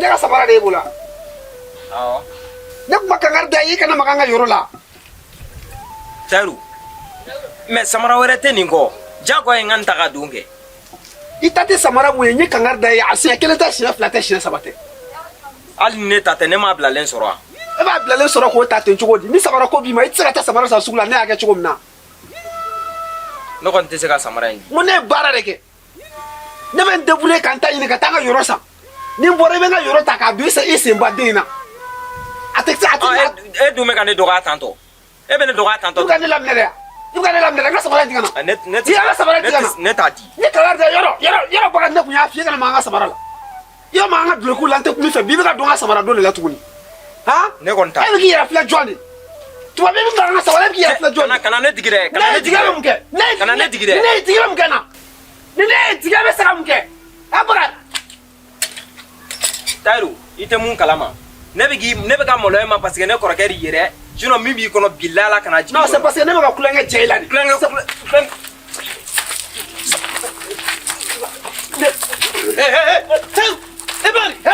Ne ka samara de e bolo. Awɔ. Ne tun ma kangari da i kana maga an ka yɔrɔ la. Tayiru, mais samara wɛrɛ tɛ nin kɔ. Jagoya ye n ka n ta ka don kɛ. I ta tɛ samara mun ye, n ye kangari da i ye a siɲɛ kelen tɛ, siɲɛ fila tɛ, siɲɛ saba tɛ. Hali ni ne ta tɛ, ne m'a bilalen sɔrɔ wa? E b'a bilalen sɔrɔ k'o ta ten cogo di? Ni samara ko b'i ma, i tɛ se ka taa samara san sugu la, ne y'a kɛ cogo min na. Ne kɔni tɛ se ka samara in di. N ko ne ye baara de kɛ. Ne bɛ n débrouiller ka n ta ɲini ka taa n ka yɔrɔ san. Ni n bɔra, i bɛ n ka yɔrɔ ta k'a don i senba den in na. A tɛ se a tɛ. E dun bɛ ka ne dɔgɔya tantɔ. E bɛ ne dɔgɔya tantɔ. I bɛ ka ne laminɛ dɛ. I bɛ ka ne laminɛ dɛ. N ka samara in di ka na. Ne I ka samara di ka na. Ne t'a di. Ne kangari da yɔrɔ yɔrɔ yɔrɔ baga ne kun y'a f'i ye kana ma an ka samara la. I ma an ka dulokiw la, n tɛ kun min fɛ bi, i bɛ ka don an ka samara don de la tuguni. Han? Ne kɔni t'a. E bɛ k'i yɛrɛ filɛ jɔn de? Tubabu bɛ ka an ka samara, e bɛ k'i yɛrɛ filɛ jɔn de? Kana ne digi dɛ. Ne ye tigɛ bɛ mun kɛ? Kana ne digi dɛ. Ne ye tigɛ bɛ mun kɛ n na? Ni ne ye tigɛ bɛ se ka mun kɛ? A baga. Tayiru, i tɛ mun kalama. Ne bɛ k'i ne bɛ ka maloya i ma parce que ne kɔrɔkɛ de yɛrɛ. Sinon min b'i kɔnɔ bilahi Ala kana jigin. Non, c'est parce que ne bɛ ka tulonkɛ jɛ i la de. Tulonkɛ tulonkɛ. Tayiru, e bɛ ka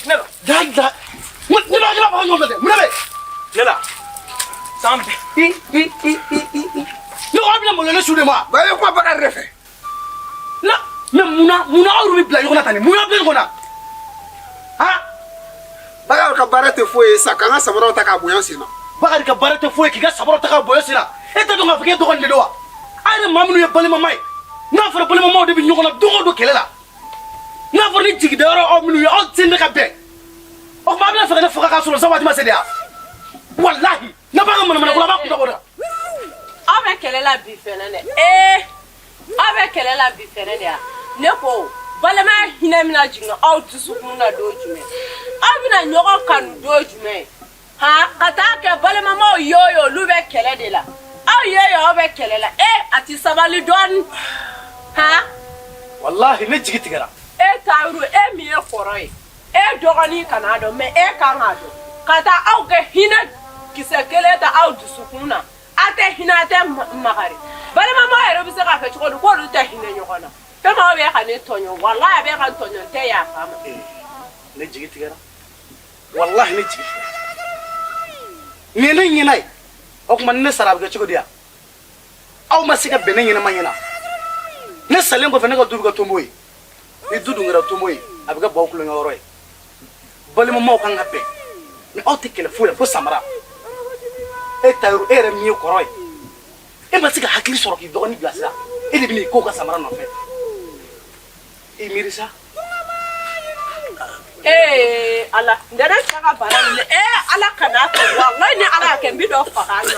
Ne la. Da da. Ne b'a kɛ ba ɲɔgɔn fɛ dɛ. Mun de bɛ? Ne la. San bɛɛ. I i i i i. Ne ko a bɛna maloya ne su de ma. Ba i bɛ kuma Bakari de fɛ. Na mais munna munna aw bɛ bila ɲɔgɔn na tan nin? Mun y'a bila ɲɔgɔn na? Han? Bakari ka baara tɛ foyi ye sa, k'an ka samaraw ta k'a bonya sen na. Bakari ka baara tɛ foyi ye k'i ka samaraw ta k'a bonya sen na. E t'a dɔn k'a fɔ k'e dɔgɔnin de don wa? A yɛrɛ maa minnu ye balimama ye, n'a fɔra balimamaw de bɛ ɲɔgɔn na don o don kɛlɛ la. N'a fɔra ni jigidayɔrɔ aw minnu ye, aw sen bɛ ka bɛn. O tuma a bɛna fɛ ka ne faga k'a sɔrɔ sa waati ma se de ya? Walahi, n'a b'a ka manamana ko la, a b'a kun da bɔ dɛ. Aw bɛ kɛlɛ la bi fɛnɛ dɛ. Ee, aw bɛ kɛlɛ la bi fɛnɛ de ya. Ne ko balimaya hinɛ bɛna jigin aw dusukun na don jumɛn? Aw bɛna ɲɔgɔn kanu don jumɛn? Han, ka taa kɛ balimamaw ye o ye, olu bɛ kɛlɛ de la. Aw ye o ye, aw bɛ kɛlɛ la. Ee, a ti sabali dɔɔni. Han? Walahi, ne jigi tigɛra. E Tayiru, e min ye kɔrɔ ye, e dɔgɔnin kan'a dɔn, mais e kan k'a dɔn. Ka taa aw kɛ hinɛ kisɛ kelen ta aw dusukun na. A tɛ hinɛ, a tɛ makari. Balimamaw yɛrɛ bɛ se k'a kɛ cogo di k'olu tɛ hinɛ ɲɔgɔn na? Fɛn min aw bɛ ka ne tɔɲɔ, walahi a bɛ ka n tɔɲɔ, n tɛ yafa a ma. Ne jigi tigɛra. Walahi, ne jigi tigɛra. Nin ye ne ɲɛna ye. O tuma ni ne sara, a bɛ kɛ cogo di yan? Aw ma se ka bɛn ne ɲɛnama ɲɛna. Ne salen kɔfɛ, ne ka du bɛ kɛ tonbo ye. Ni du dun kɛra tonbo ye, a bɛ kɛ baw tulonkɛyɔrɔ ye. Balimamaw kan ka bɛn, mais aw tɛ kɛlɛ foyi la fo samara. E Tayiru, e yɛrɛ min ye kɔrɔ ye, e ma se ka hakili sɔrɔ k'i dɔgɔnin bilasira, e de bɛna i k'o ka samara nɔfɛ. I miiri sa. Ee Ala, ntɛnɛ cɛ ka bana wuli. Ee Ala kana kɛ, walayi ni Ala y'a kɛ, n bɛ dɔ faga a nɔ.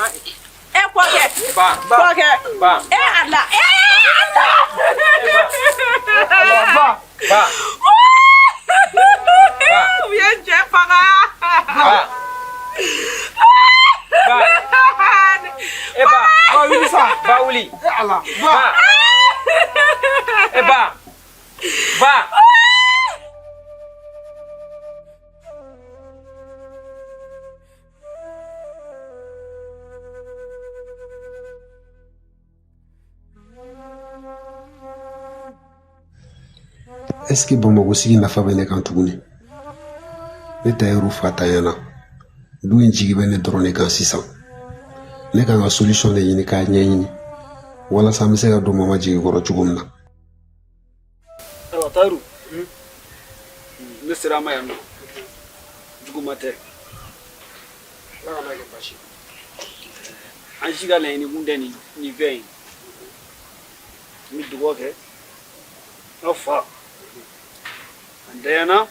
E kɔkɛ. Ba. Kɔkɛ. Ba. E Ala. Ee Ala. Ba. Ba. U ye n cɛ faga. Ba. Ba. E ba. Ba wuli sa. Ba wuli. E Ala. Ba. E ba. Ba. Est-ce que Bamakɔ sigi nafa bɛ ne kan tuguni? Ne Tayiru fa tanyana. Du in jigi bɛ ne dɔrɔn de kan sisan. Ne kan ka solution de ɲini k'a ɲɛɲini walasa n bɛ se ka don mama jigi kɔrɔ cogo min na. Ayiwa Tayiru, ne sera a ma yan nɔ, juguma tɛ. Ala kana kɛ baasi ye. An si ka laɲini kun tɛ nin fɛn ye. N bɛ dugawu kɛ n ka fa a ntanyana,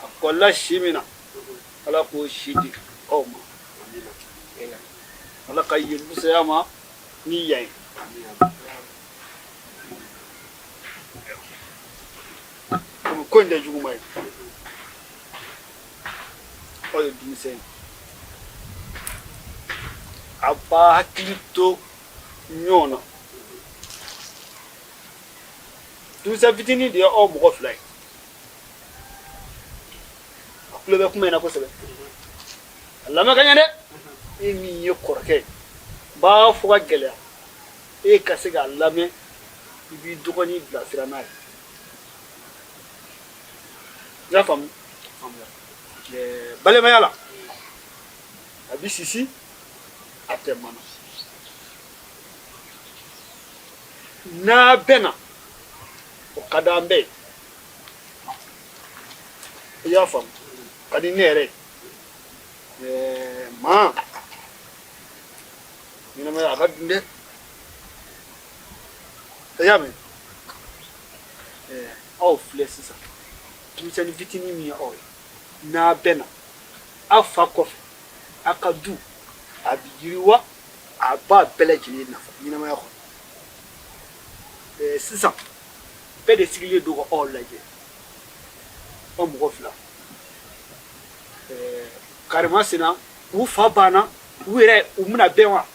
a kɔlila si min na, Ala k'o si di aw ma. Ala ka yen fisaya ma ni yan ye. Komi ko in tɛ juguman ye, aw ye denmisɛn ye, a b'a hakili to ɲɔgɔn na. Denmisɛn fitinin de ye aw mɔgɔ fila ye. A tulo bɛ kuma in na kosɛbɛ, a lamɛn ka ɲɛ dɛ. E min ye kɔrɔkɛ ye, n b'a fɔ ka gɛlɛya, e ka se k'a lamɛn, i b'i dɔgɔnin bilasira n'a ye. I y'a faamu? Balimaya la, a bi sisi, a tɛ mana. N'a bɛnna, o ka d'an bɛɛ ye. I y'a faamu? Ka di ne yɛrɛ ye. Maa ɲɛnamaya a ka dun dɛ. I y'a mɛn? Aw filɛ sisan, denmisɛnnin fitinin min ye aw ye, n'a bɛnna aw fa kɔfɛ, aw ka du a bɛ yiriwa, a b'a bɛɛ lajɛlen nafa ɲɛnamaya kɔnɔ. Sisan bɛɛ de sigilen don ka aw lajɛ, aw mɔgɔ fila. Karimasina, u fa banna, u yɛrɛ u bɛna bɛn wa?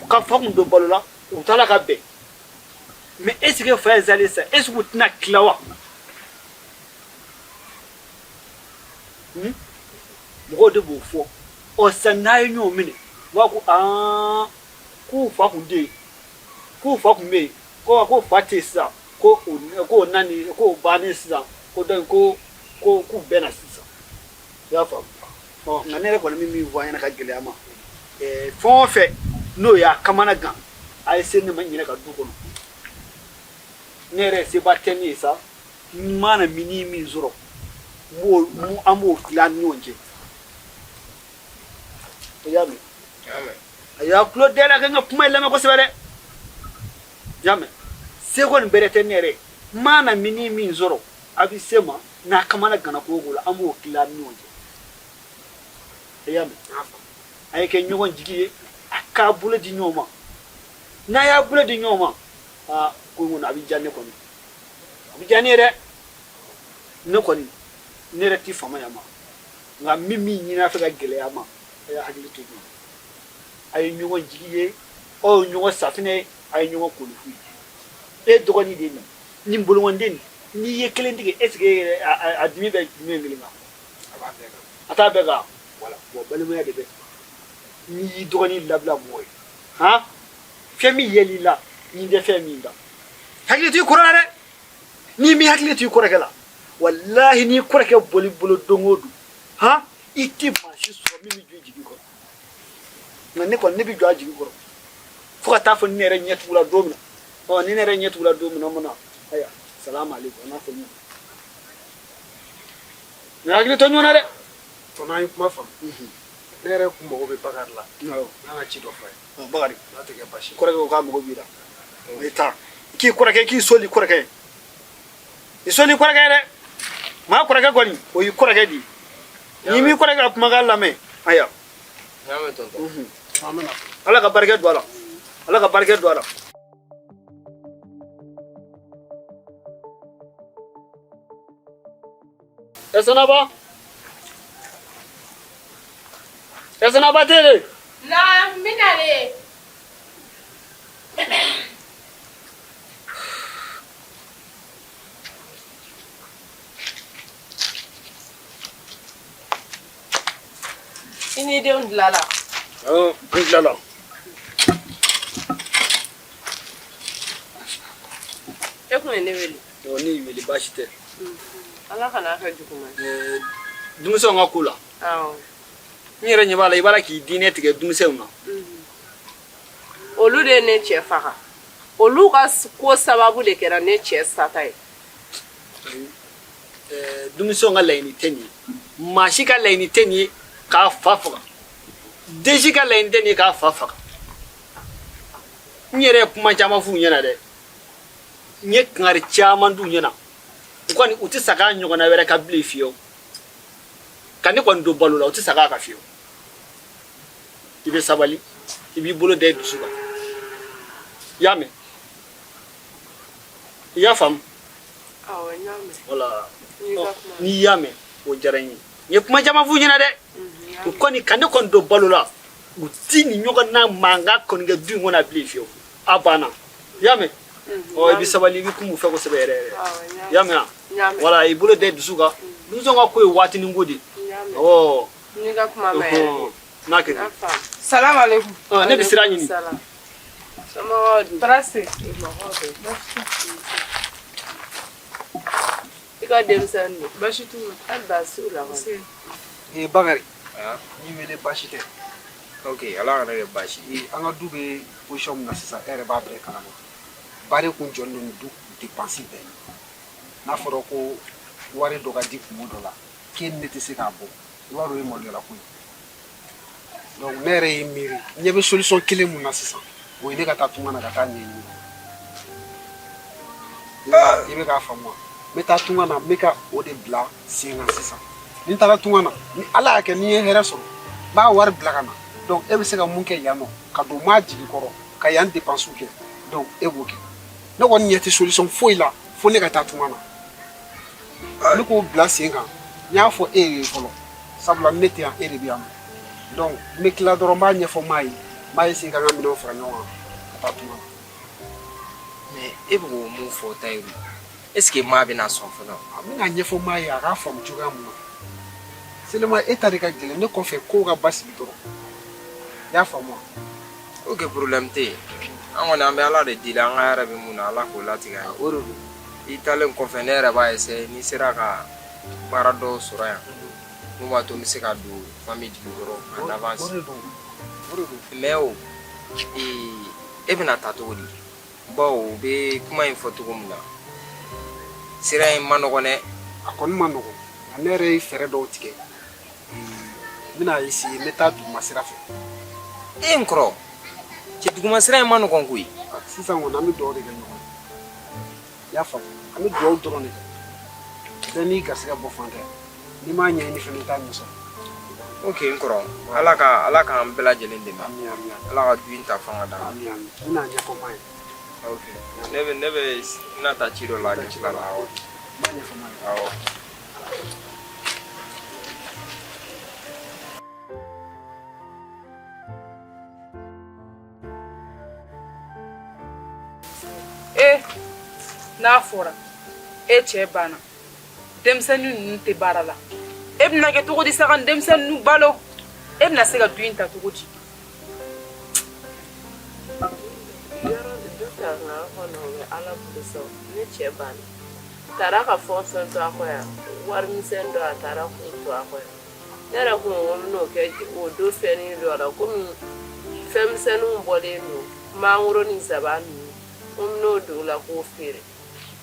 Ka fa kun don balo la, u taara ka bɛn, mais est ce que fa ye salen sisan, est ce que u tɛna tila wa? Mɔgɔw de b'o fɔ. Ɔ sisan n'a ye ɲɔgɔn minɛ, u b'a ko aa, k'u fa kun tɛ yen, k'u fa kun bɛ yen, ko ko fa tɛ yen sisan, ko o k'o nani, k'o bannen sisan, ko donc ko ko k'u bɛnna sisan. I y'a faamu? Ɔ nka ne yɛrɛ kɔni bɛ min fɔ a ɲɛna ka gɛlɛya ma, fɛn o fɛn n'o y'a kamana gan, a ye se ne ma n yɛrɛ ka du kɔnɔ. Ne yɛrɛ seba tɛ ne ye sa, n mana mini min sɔrɔ, n b'o an b'o tila an ni ɲɔgɔn cɛ. I y'a mɛn? A y'a tulo dayɛlɛ ka n ka kuma in lamɛn kosɛbɛ dɛ. I y'a mɛn? Seko nin bɛrɛ tɛ ne yɛrɛ ye. N mana mini min sɔrɔ, a bɛ se ma n'a kamana ganna ko o ko la, an b'o tila an ni ɲɔgɔn cɛ. I y'a mɛn? A ye kɛ ɲɔgɔn jigi ye, a k'a bolo di ɲɔgɔn ma. N'a y'a bolo di ɲɔgɔn ma, aa, ko in kɔni a bɛ diya ne kɔni, a bɛ diya ne ye dɛ. Ne kɔni, ne yɛrɛ ti fama yan ma, nka min min ɲini a fɛ ka gɛlɛya ma, a y'a hakili to ɲɔgɔn na. A ye ɲɔgɔn jigi ye, aw ye ɲɔgɔn safinɛ ye, a ye ɲɔgɔn kolofu ye. E dɔgɔnin de ye nin, nin bolokɔnden nin, n'i ye kelen tigɛ, est ce que e yɛrɛ a dimi bɛ jumɛn kelen kan? A t'a bɛɛ kan. Voilà, bon, balimaya de bɛ. N'i y'i dɔgɔnin labila mɔgɔ ye, han, fɛn min yɛl'i la, n'i tɛ fɛn min kan, hakili to i kɔrɔ la dɛ. N'i m'i hakili to i kɔrɔkɛ la, walahi n'i kɔrɔkɛ bɔl'i bolo don o don, han, i tɛ maa si sɔrɔ min bɛ jɔ i jigi kɔrɔ. Nka ne kɔni, ne bɛ jɔ a jigi kɔrɔ fo ka taa fɔ ni ne yɛrɛ ɲɛ tugula don min na. Ɔ ni ne yɛrɛ ɲɛ tugula don min na, o mana, ayiwa, salamu aleykum, an n'a fɔ ɲɔgɔn na. Hakili to ɲɔgɔn na dɛ. Tɔnɔ, an ye kuma faamu. Ne yɛrɛ kun mago bɛ Bakari la. N'a ka ci dɔ fɔ a ye. Bakari. N'a tɛ kɛ baasi ye. Kɔrɔkɛ ko k'a mago b'i la. I taa k'i kɔrɔkɛ, k'i soli kɔrɔkɛ ye. I soli kɔrɔkɛ ye dɛ. Maa kɔrɔkɛ kɔni, o y'i kɔrɔkɛ de ye. N'i m'i kɔrɔkɛ ka kumakan lamɛn, ayiwa. N y'a mɛn tonton. Ala ka barika don a la. Ala ka barika don a la. Ɛ Sanaba, ɛ Sanaba tɛ yen. Na, n bɛ nalen. I n'i denw tilala? Awɔ, an tilala. E kun ye ne wele? Awɔ, ne y'i wele, baasi tɛ. Ala kana kɛ juguman ye. Denmisɛnw ka ko la. Awɔ. N yɛrɛ ɲɛ b'a la, i b'a la k'i diinɛ tigɛ denmisɛnw na. Olu de ye ne cɛ faga. Olu ka ko sababu de kɛra ne cɛ sata ye. Denmisɛnw ka laɲini tɛ nin ye. Maa si ka laɲini tɛ nin ye k'a fa faga. Den si ka laɲini tɛ nin ye k'a fa faga. N yɛrɛ ye kuma caman f'u ɲɛna dɛ. N ye kangari caman d'u ɲɛna. U kɔni, u tɛ sa k'a ɲɔgɔnna wɛrɛ ka bilen fiyewu. Ka ne kɔni don balo la, u tɛ sa k'a ka fiyewu. I bɛ sabali, i b'i bolo da i dusu kan. I y'a mɛn? I y'a faamu? Awɔ, n y'a mɛn. Wala. N'i ka kuma. N'i y'a mɛn, o diyara n ye. N ye kuma caman f'u ɲɛna dɛ. U kɔni, ka ne kɔni don balo la, u ti nin ɲɔgɔn na mankan kɔni kɛ du in kɔnɔ bilen fiyewu. A banna. I y'a mɛn? Ɔ i bɛ sabali, i bɛ kuma u fɛ kosɛbɛ yɛrɛ yɛrɛ. I y'a mɛn wa? Wala, i bolo da i dusu kan. Denmisɛnw ka ko ye waatinin ko de ye. Awɔ. N'i ka kuma mɛn yɛrɛ. N'a kɛ ten. Salam alaikum. Ɔ, ne bɛ sira ɲini. Salam. Somɔgɔw dun? Tɔɔrɔ si. Mɔgɔw bɛ. I I ka denmisɛnnin don. Baasi t'u la. Hali baasi t'u la kɔni. Ee Bakari, n'i wele baasi tɛ. Ok, Ala kana kɛ baasi ye. Ee, an ka du bɛ position min na sisan, e yɛrɛ b'a bɛɛ kalama. Bari kun jɔlen don ni du dépense bɛɛ. N'a fɔra ko wari dɔ ka di kun dɔ la, k'e ni ne tɛ se k'a bɔ, i b'a dɔn o ye maloyala ko ye. Donc ne yɛrɛ ye miiri, n ɲɛ bɛ solution kelen mun na sisan, o ye ne ka taa tunga na ka taa ɲɛɲini. I bɛ k'a faamu wa? N bɛ taa tunga na, n bɛ ka o de bila sen kan sisan. Ni n taara tunga na, ni Ala y'a kɛ ni n ye hɛrɛ sɔrɔ, n b'a wari bila ka na. Donc e bɛ se ka mun kɛ yan nɔ, ka don maa jigi kɔrɔ, ka yan dépense kɛ, donc e b'o kɛ. Ne kɔni ɲɛ tɛ solution foyi la fo ne ka taa tunga na. Ne k'o bila sen kan, n y'a fɔ e ye fɔlɔ, sabula ne tɛ yan, e de bɛ yan nɔ. Donc n bɛ tila dɔrɔn, n b'a ɲɛfɔ maa ye, n b'a essayer k'an ka minɛnw fara ɲɔgɔn kan ka taa tunga na. Mais e bɛ k'o mun fɔ Tayiru, est ce que maa bɛna sɔn fɔlɔ? A bɛna ɲɛfɔ maa ye a k'a faamu cogoya mun na. Seulement e ta de ka gɛlɛn ne kɔfɛ, kow ka basigi dɔrɔn. I y'a faamu wa? Ok, problème tɛ yen. An kɔni an bɛ Ala de deli, an ka hɛrɛ bɛ mun na, Ala k'o latigɛ an ye. O de don. I taalen kɔfɛ, ne yɛrɛ b'a essayer n'i sera ka baara dɔw sɔrɔ yan mun b'a to n bɛ se ka don famille jigi kɔrɔ en avance. O de don, o de don. Mais o e bɛna taa cogo di? Bawo u bɛ kuma in fɔ cogo min na, sira in ma nɔgɔn dɛ. A kɔni ma nɔgɔn, nka ne yɛrɛ ye fɛɛrɛ dɔw tigɛ. N bɛna essayer, n bɛ taa duguma sira fɛ. E n kɔrɔ cɛ, duguma sira in ma nɔgɔn koyi. Sisan kɔni, an bɛ dugawu de kɛ ɲɔgɔn ye. I y'a faamu? An bɛ dugawu dɔrɔn de kɛ. Bɛɛ n'i garisɛgɛ bɔ fan tɛ. N'i m'a ɲɛɲini fɛnɛ, i t'a ɲɛ sɔrɔ. Ok n kɔrɔ, Ala ka Ala k'an bɛɛ lajɛlen dɛmɛ. Ami, ami. Ala ka du in ta fanga d'an ma. Ami, ami. N bɛna ɲɛfɔ maa ye. Ok, ne bɛ n bɛna taa ci dɔ la ni tila la, awɔ. N b'a ɲɛfɔ maa ye. Awɔ. E n'a fɔra e cɛ banna, denmisɛnnin ninnu tɛ baara la, e bɛna kɛ cogo di sa ka denmisɛnnin ninnu balo? E bɛna se ka du in ta cogo di? Yɔrɔ du ta nka kɔnɔ, o bɛ Ala bolo sa. Ne cɛ banna, a taara ka fɛn o fɛn to a kɔ yan, wari misɛnnin dɔ, a taara k'o to a kɔ yan. Ne yɛrɛ kun ko n bɛn'o kɛ o don fɛnnin dɔ la, komi fɛn misɛnninw bɔlen don, mangoro ni zaban ninnu, ko n bɛn'o don o la k'o feere.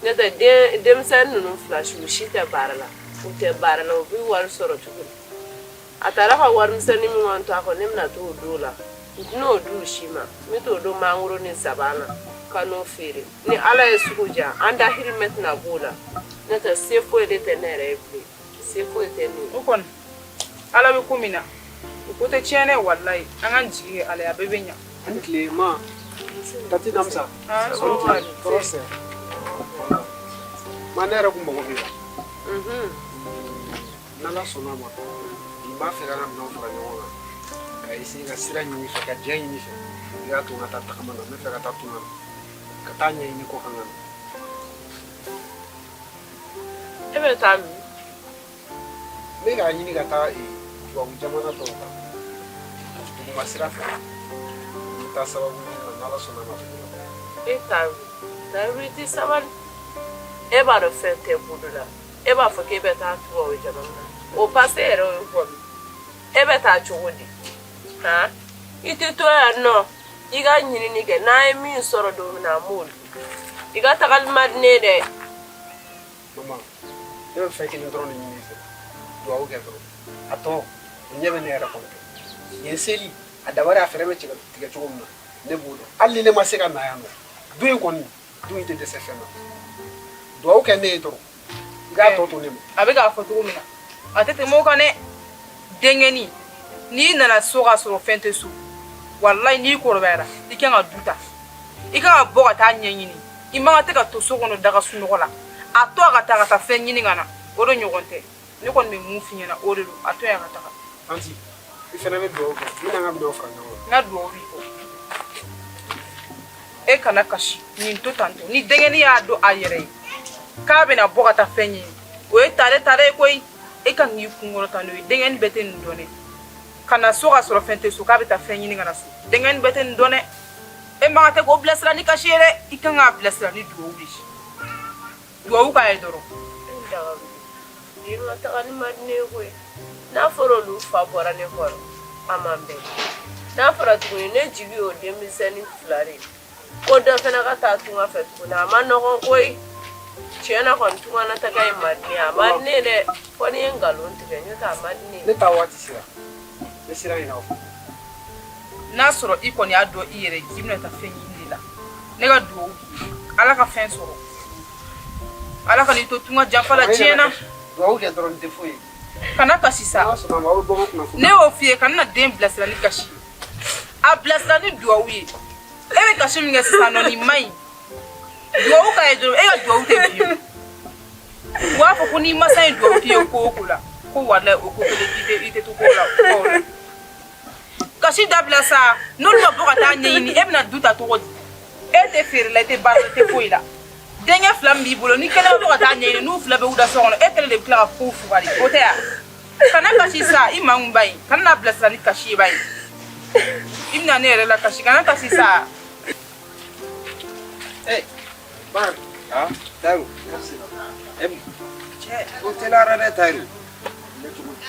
N'o tɛ, den denmisɛnnin ninnu fila si, u si tɛ baara la, u tɛ baara la. U bɛ wari sɔrɔ cogo di? A taara ka wari misɛnnin min kɔni to a kɔ, ne bɛna t'o don o la. N tɛn'o di u si ma. N bɛ t'o don mangoro ni zaban na ka n'o feere. Ni Ala ye sugu diya, an dahirimɛ tɛna b'o la. N'o tɛ, se foyi de tɛ ne yɛrɛ ye bilen, se foyi tɛ ne ye. O kɔni, Ala bɛ ko min na, o ko tɛ tiɲɛ dɛ. Walayi, an k'an jigi kɛ Ala ye, a bɛɛ bɛ ɲa. Ani tile ma, tati Namisa. Ah, tɔɔrɔ sɛ ma, ne yɛrɛ kun mago b'i la. N'Ala sɔnna a ma, n b'a fɛ k'an ka minɛnw fara ɲɔgɔn kan ka essayer ka sira ɲini fɛ, ka jɛ ɲini fɛ, i k'a to n ka taa tagama na. N bɛ fɛ ka taa tunga na ka taa ɲɛɲini kɔ kan ka na. E bɛ taa min? N bɛ k'a ɲini ka taa tubabu jamana dɔw kan duguma sira fɛ. N bɛ taa sababu ɲini na, n'Ala sɔnna a ma, a bɛ ɲɛnabɔ. E Tayiru, i tɛ sabali. E b'a dɔn fɛn tɛ bolo la, e b'a fɔ k'e bɛ taa tubabu jamana na. O pase yɛrɛ, o ye bɔ min? E bɛ taa cogo di? Han, i tɛ to yan nɔ, i ka ɲinini kɛ. N'an ye min sɔrɔ don min na, an b'o dun. I ka tagali man di ne ye dɛ. Mama, ne bɛ fɛn kelen dɔrɔn de ɲini i fɛ, duwawu kɛ dɔrɔn. A tɔ, o ɲɛ bɛ ne yɛrɛ kɔnɔ. Yen seli a dabari, a fɛɛrɛ bɛ tigɛ cogo min na, ne b'o dɔn. Hali ni ne ma se ka na yan nɔ, du in kɔni, du in tɛ dɛsɛ fɛn na. Duwawu kɛ ne ye dɔrɔn, i k'a tɔ to ne ma. A bɛ k'a fɔ cogo min na, a tɛ tɛmɛ o kan dɛ. Denkɛnin, n'i nana so k'a sɔrɔ fɛn tɛ so, walayi, n'i kɔrɔbayara, i kan ka du ta, i kan ka bɔ ka taa ɲɛɲini. I man kan tɛ ka to so kɔnɔ daga sunɔgɔ la. A to a ka taa ka taa fɛn ɲini ka na, o de ɲɔgɔn tɛ. Ne kɔni bɛ mun f'i ɲɛna, o de don. A to yan ka taga. Tanti, i fana bɛ duwawu kɛ. N bɛna n ka minɛnw fara ɲɔgɔn kan. N ka duwawu b'i kɔ. E kana kasi nin to tantɔ. Ni denkɛnin y'a dɔn a yɛrɛ ye k'a bɛna bɔ ka taa fɛn ɲini, o ye tare tare ye koyi. E kan k'i kun kɔrɔta n'o ye. Denkɛnin bɛɛ tɛ nin dɔn dɛ. Ka na so ka sɔrɔ fɛn tɛ so, k'a bɛ taa fɛn ɲini ka na so, denkɛnin bɛɛ tɛ nin dɔn dɛ. E man kan tɛ k'o bilasira ni kasi ye dɛ. I kan k'a bilasira ni duwawu de ye. Duwawu k'a ye dɔrɔn. Daga wuli bi n ka tagali man di ne ye koyi. N'a fɔra olu fa bɔra ne kɔrɔ, a man bɛn. N'a fɔra tuguni ne jigi y'o denmisɛnnin fila de ye, ko dɔ fana ka taa tunga fɛ tuguni, a ma nɔgɔn koyi. Tiɲɛ na kɔni, tunga na taga in man di ne ye, a man di ne ye dɛ. Fo ni ye nkalon tigɛ, n'o tɛ a man di ne ye. Ne taa waati sera, n bɛ sira ɲini aw fɛ. N'a sɔrɔ i kɔni y'a dɔn i yɛrɛ k'i bɛna taa fɛn ɲini de la, ne ka dugawu k'i ye, Ala ka fɛn sɔrɔ, Ala ka n'i to tunga janfa la diɲɛ na. Dugawu kɛ dɔrɔn tɛ foyi ye. Kana kasi sa. N'Ala sɔnna a ma, aw bɛ bɔ n ka kunnafoni. Ne y'o f'i ye, kana na den bilasira ni kasi ye, a bilasira ni dugawu ye. E bɛ kasi min kɛ sisan nɔ, nin man ɲi. Dugawu ka ye dɔrɔn, e ka dugawu tɛ bi ye. U b'a fɔ ko n'i masa ye dugawu k'i ye ko o ko la, ko walayi o ko kelen i tɛ to ko la o la. Kasi dabila sa. N'olu ma bɔ ka taa ɲɛɲini, e bɛna du ta cogo di? E tɛ feere la, e tɛ baara la, e tɛ foyi la. Denkɛ fila min b'i bolo, ni kelen ma bɔ ka taa ɲɛɲini, n'u fila bɛ u da so kɔnɔ, e kelen de bɛ tila ka kow fugari, o tɛ yan. Kana kasi sa, i mangun ba ye, kana n'a bilasira ni kasi ye ba ye. I bɛna ne yɛrɛ la kasi. Kana kasi sa. Eh, Bakari. Ah, Tayiru. Merci. E cɛ, o teliyara dɛ, Tayiru. Ne cogo di?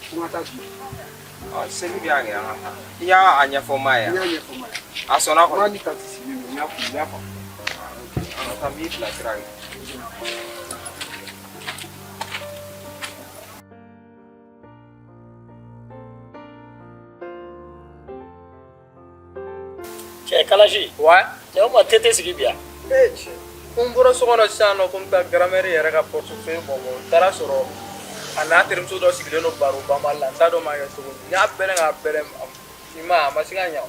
Kuma t'a bi. Ɔ, seli bɛ yan kɛ, an ka taa. I y'a a ɲɛfɔ maa ye N wa? y'a ɲɛfɔ ma ye. A sɔnna Kuma kɔni? ni tantie sigilen don, n y'a fɔ, n y'a faamu. An ka taa, n b'i bilasira kɛ. Cɛ Kalaji. Ouais. Cɛ, o ma te tɛ sigi bi yan? E cɛ, ko n bɔra so kɔnɔ sisan nɔ, ko n bɛ taa grand-mère yɛrɛ ka portefeuille bɔ bɔ, n taara sɔrɔ a n'a terimuso dɔ sigilen don baro banbali la. N t'a dɔn m'a kɛ cogo min. N y'a bɛlɛn k'a bɛlɛn, i ma a ma se ka ɲa.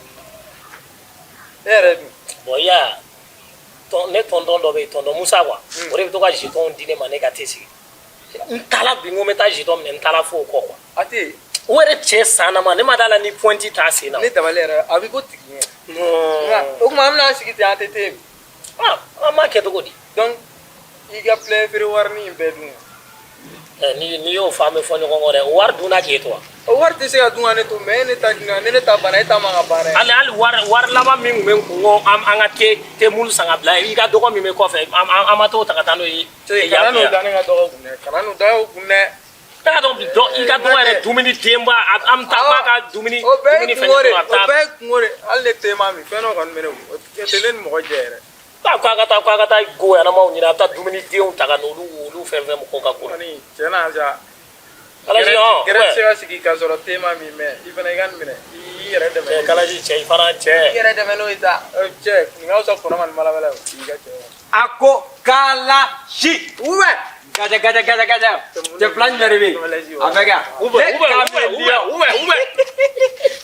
E yɛrɛ dun? Bon, i y'a ye, ne tonton dɔ bɛ yen, tonton Musa quoi, o de bɛ to ka jeton di ne ma, ne ka te sigi. N taara bi, n ko n bɛ taa jeton minɛ, n taara fo o kɔ quoi. A tɛ yen. O yɛrɛ cɛ sannama, ne ma d'a la ni pointe t'a sen na. Ne dabali yɛrɛ, a bɛ ko tigi ɲɛ. Non. O tuma an bɛna sigi ten, an tɛ te min? Ah, an b'a kɛ cogo di? Donc i ka plein feere warini in bɛɛ dun? Ɛ, ni y'o fɔ, an bɛ fɔ ɲɔgɔn kɔ dɛ. O wari dunna k'e to wa? O wari tɛ se ka dun ka ne to, mais e ne ta dun, ne ta banna, e ta man ka ban dɛ. Hali wari laban min tun bɛ n kun, ko an ka te mulu san ka bila i ka dɔgɔ min bɛ kɔfɛ, an ma t'o ta ka taa n'o ye. Cɛ, kana n'o da ne ka dɔgɔ kun dɛ, kana n'o da o kun dɛ. Ne ka dɔn i ka dɔgɔ yɛrɛ, dumuni denba, an bɛ taa ba ka dumuni O bɛɛ ye dumuni fɛn kungo de, a bɛ o taa. bɛɛ ye kungo de. Hali ne te ma min, fɛn dɔ kɔni bɛ ne kun, o tɛ ne ni mɔgɔ jɛ yɛrɛ. K'a ka taa, k'a ka taa goyannamaw ɲini, a bɛ taa dumuni denw ta ka n'olu olu fɛn fɛn mɔgɔw ka ko la. Kɔni tiɲɛ na sa. Kalaji hɔn. Gɛrɛ tɛ se ka sigi k'a sɔrɔ te ma min, mais i fana i ka nin minɛ, i yɛrɛ dɛmɛ. Cɛ Kalaji, cɛ, i fana cɛ. I yɛrɛ dɛmɛ n'o ye sa. Cɛ, nin ka fisa kɔnɔ ma ni malabala ye, i ka cɛ. A ko Kalaji. Ubɛ. Gaja gaja gaja gaja. Cɛ fila jumɛn de bɛ yen? A bɛ kɛ. Ubɛ, ubɛ, ubɛ, ubɛ, ubɛ, ubɛ.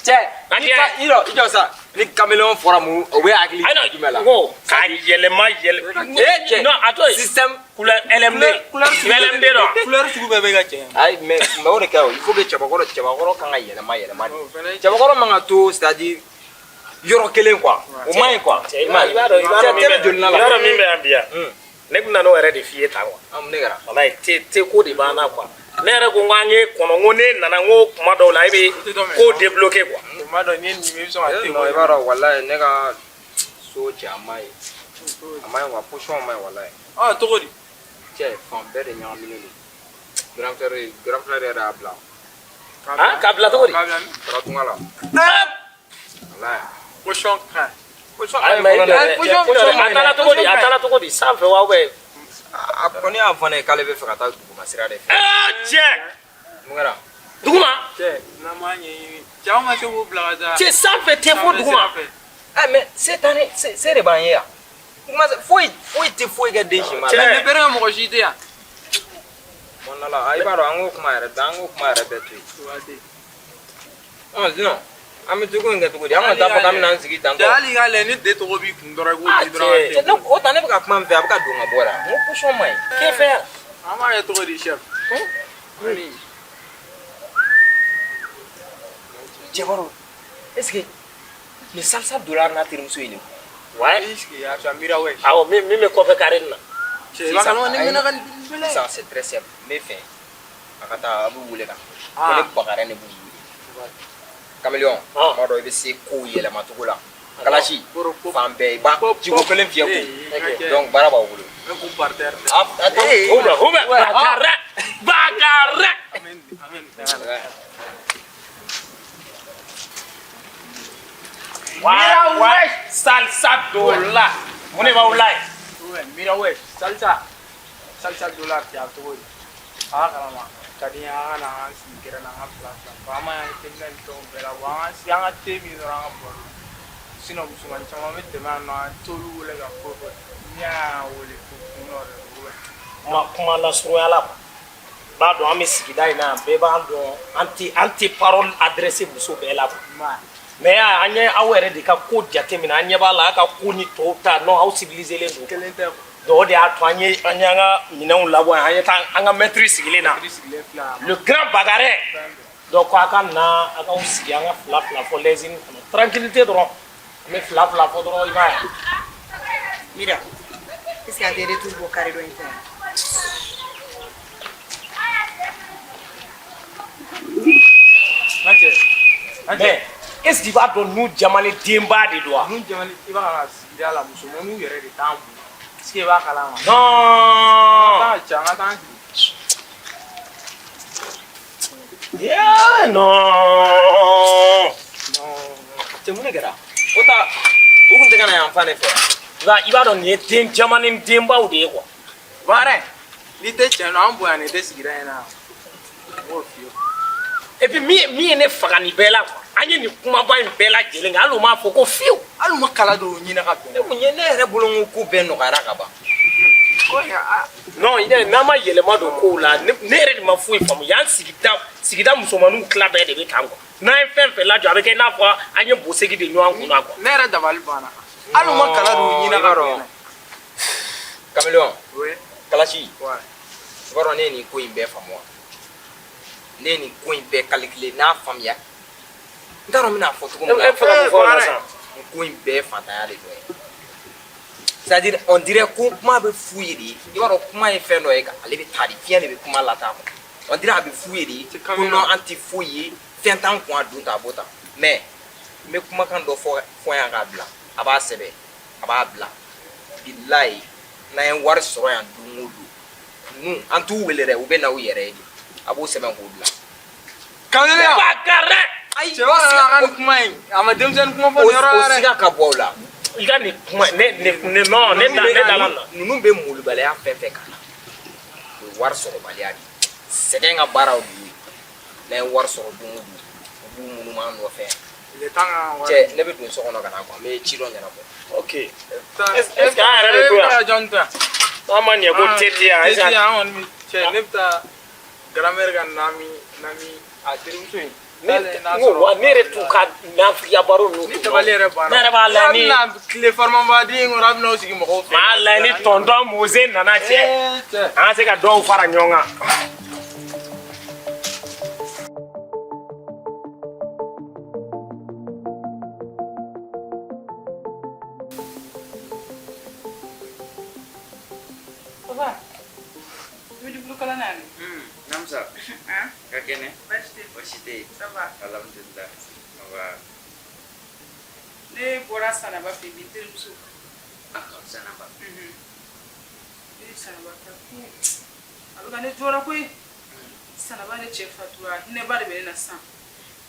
Cɛ, ni ka i jɔ, i jɔ sa. Ni caméléon fɔra mun, o bɛ hakili Ayi, jumɛn la? N ko k'a yɛlɛma yɛlɛ. Eh, cɛ. Non, a to yen. Système. Couleur LMD. Couleur I bɛ LMD dɔn. Couleur sugu bɛɛ bɛ ka cɛ. Ayi, mais o de kɛ o. Il faut que cɛbakɔrɔ kan ka yɛlɛma yɛlɛma de. O fɛnɛ. Cɛbakɔrɔ man ka to, c'est à dire yɔrɔ kelen quoi. O man ɲi quoi. Cɛ, i b'a dɔn min Cɛ bɛ bɛ joli la. i b'a dɔn min bɛ yan bi yan. Ne bɛna n'o yɛrɛ de f'i ye tan quoi. Ah, mun de kɛra? Walayi, te ko de b'an na quoi. Ne yɛrɛ ko n ko an ye kɔnɔ, n ko ne nana, n ko kuma dɔw la e bɛ ko débloquer quoi. O ma dɔn n'i ye nin min, i bɛ sɔn ka te. Non, i b'a dɔn, walayi, ne ka so cɛ, a ma ɲi. A ma ɲi quoi, position ma ɲi walayi. Ah, cogo di? Cɛ, fan bɛɛ de ɲagaminen don. Grand frère yɛrɛ y'a bila. Han, k'a bila cogo di? K'a bila min? Taara tunga la. Walayi. Position ka ɲi. Position Ayi, mais i jɔ dɛ, position i jɔ dɛ, a taara cogo di? A taara cogo di? Sanfɛ wa ou bien? A kɔni y'a fɔ ne ye k'ale bɛ fɛ ka taa duguma sira de fɛ. Ɛɛ, cɛ. Mun kɛra? Duguma. Cɛ, n'an m'a ɲɛɲini, cɛ, anw ma se k'o bila ka taa. Cɛ, sanfɛ tɛ fo duguma. Eh, mais se t'an ye, se de b'an ye yan. Kuma foyi foyi tɛ foyi kɛ den si ma. Cɛ. Ne bɛrɛ ka mɔgɔ si tɛ yan. Kɔnɔna la, i b'a dɔn, an k'o kuma yɛrɛ an k'o kuma yɛrɛ bɛɛ to yen. Ɔn, sinon an bɛ cogo in kɛ cogo di? An kɔni t'a fɔ k'an bɛna an sigi tan Cɛ, tɔ. hali i k'a lajɛ ni de tɔgɔ b'i kun dɔrɔn, i k'o di dɔrɔn cɛ. ka Cɛ, ne o ta ne bɛ ka kuma min fɛ, a bɛ ka don ka bɔ la. N ko position man ɲi. K'e fɛ yan. An b'a kɛ cogo di, chef? Kɔni. Cɛkɔrɔ, est ce que nin salsa donna n'a terimuso ye nin? Ouais. Est-ce que a mira ouais. Awɔ, min bɛ kɔfɛ carré nin na. Cɛ, i b'a kalama ne mɛnna ka nin bɛlɛ. Sisan c'est très simple. N bɛ fɛ a ka taa, a b'u wele ka na. Ko ne Bakari ne b'u wele. Caméléon, Ah. tuma dɔ i bɛ se kow yɛlɛma cogo la. Kalasi fan bɛɛ i b'a jiko kelen fiyɛ ko donc baara b'aw bolo. Hubɛ, Bakara, Bakara. Mira wesh, salsa dollar. Mun de b'aw la yen? Mira wesh, salsa. Salsa dollar cɛ a bɛ cogo di? A ka kalama ka di n ye an ka na an sigi gɛrɛn na an ka fila fila fɔ an ma y'an teliya ni fɛnw bɛɛ la wa an ka sigi an ka te min dɔrɔn an ka baro sinon musomanin caman bɛ tɛmɛ yan nɔ an t'olu wele ka foyi fɔ n'i y'a wele ko kun dɔ de don Kuma kuma lasurunya la quoi. B'a dɔn an bɛ sigida in na yan, bɛɛ b'an dɔn an tɛ parole adressé muso bɛɛ la quoi. Mais an ye aw yɛrɛ de ka ko jateminɛ, an ɲɛ b'a la aw ka ko ni tɔw ta non, aw civilisé len don. Kelen tɛ. Donc o de y'a to an y'an ka minɛnw labɔ yan, an ye taa an ka maître sigilen na, le grand bagarre. Donc a ka na a k'aw sigi an ka fila fila fɔ lɛsini kɔnɔ, tranquillité dɔrɔn, an bɛ fila fila fɔ dɔrɔn, i b'a ye. Mira, est-ce que an tɛ retour bɔ carré dɔ in fɛ yan? Mais est-ce que i b'a dɔn n'u jamana denba de don wa? N'u jamana i b'a ka sigida la musomaninw yɛrɛ de t'an bolo, est-ce que i b'a kalama? Non. An ka taa cɛ, an ka taa an sigi. Yeah, non. Cɛ, mun de kɛra? O ta u kun tɛ ka na yan fan de fɛ. I b'a dɔn nin ye den jamana denbaw de ye quoi. Baara n'i tɛ tiɲɛ nɔ, an bonya nin tɛ sigida in na, n b'o f'i ye. Et puis min ye ne faga nin bɛɛ la quoi, an ye nin kumaba in bɛɛ lajɛlen kɛ, hali u m'a fɔ ko fiyewu. Hali u ma kala dɔw ɲini ka bɛn. Ne kun ye ne yɛrɛ bolo n ko ko bɛɛ nɔgɔyara ka ban. Non, n'an ma yɛlɛma don kow la, ne yɛrɛ de ma foyi faamu yan. Sigida musomaninw tila bɛɛ de bɛ tan quoi. N'an ye fɛn fɛn lajɔ, a bɛ kɛ i n'a fɔ an ye bosegi de ɲɔgɔn kunna quoi. Ne yɛrɛ dabali banna, hali u ma kala dɔw ɲini ka bɛn. Caméléon. Oui. Kalasi. Ouais. I b'a dɔn ne ye nin ko in bɛɛ faamu wa? Ne ye nin ko in bɛɛ calculer n'a faamuya. N t'a dɔn n bɛna fɔ cogo min na. E bɛ fɛ ka mun fɔ o la sisan? Nin ko in bɛɛ ye fantanya de dɔ ye. C'est à dire, on dirait ko kuma bɛ f'u ye de, i b'a dɔn kuma ye fɛn dɔ ye, ale bɛ taa de, fiɲɛ de bɛ kuma lataa quoi. On dirait a bɛ f'u ye de ko non, an tɛ foyi ye, fɛn t'an kun, a dun ta a bɔ tan. Mais n bɛ kumakan dɔ fɔ fɔ yan k'a bila, a b'a sɛbɛn, a b'a bila. Bilayi, n'an ye wari sɔrɔ yan don o don, ninnu an t'u wele dɛ, u bɛ na u yɛrɛ ye de. A b'o sɛbɛn k'o bila. Caméléon. Bagarre. Ayi, cɛ b'a dɔn a ka nin kuma in, a ma denmisɛnnin kuma fɔ nin yɔrɔ la O dɛ. siga ka bɔ aw la. I ka nin kuma ne non, ne da ne da la nin na. Ninnu bɛ molobaliya fɛn fɛn kan na, o ye wari sɔrɔbaliya de ye. Sɛgɛn ka baaraw de y'o ye. N'an ye wari sɔrɔ don o don, u b'u munumunu an nɔfɛ yan. Il est temps ka wari. Cɛ, ne bɛ don so kɔnɔ ka na quoi, n bɛ ci dɔ ɲɛnabɔ. Ok, est ce que an yɛrɛ de to E bɛ taa yan? jɔn to yan? N'an ma ɲɛ ko te ti yan, est ce Te que ti yan, an kɔni bɛ cɛ, ne bɛ taa grand-mère ka nami a terimuso in. Ne n ko wa ne yɛrɛ t'u ka nafigiya baro ninnu. Ni dabali yɛrɛ banna. Ne yɛrɛ b'a lajɛ ni. A bɛna tile farimanba in kɔnɔ, a bɛna o sigi mɔgɔw fɛ. Maa lajɛ ni tonton Mose nana cɛ. Ee, cɛ. An ka se ka dɔw fara ɲɔgɔn kan. Papa, i bɛ dibulu kalan na yan. Namsa. Hein? Ka kɛnɛ? Baasi tɛ. Baasi tɛ yen. Ça va. Alhamdulillah. Nba. Ne bɔra Sanaba fɛ bi, n terimuso. Ah, Sanaba. Ne ye Sanaba ta ko a bɛ ka ne jɔrɔ koyi. Sanaba ne cɛ fatura, hinɛba de bɛ ne na sisan.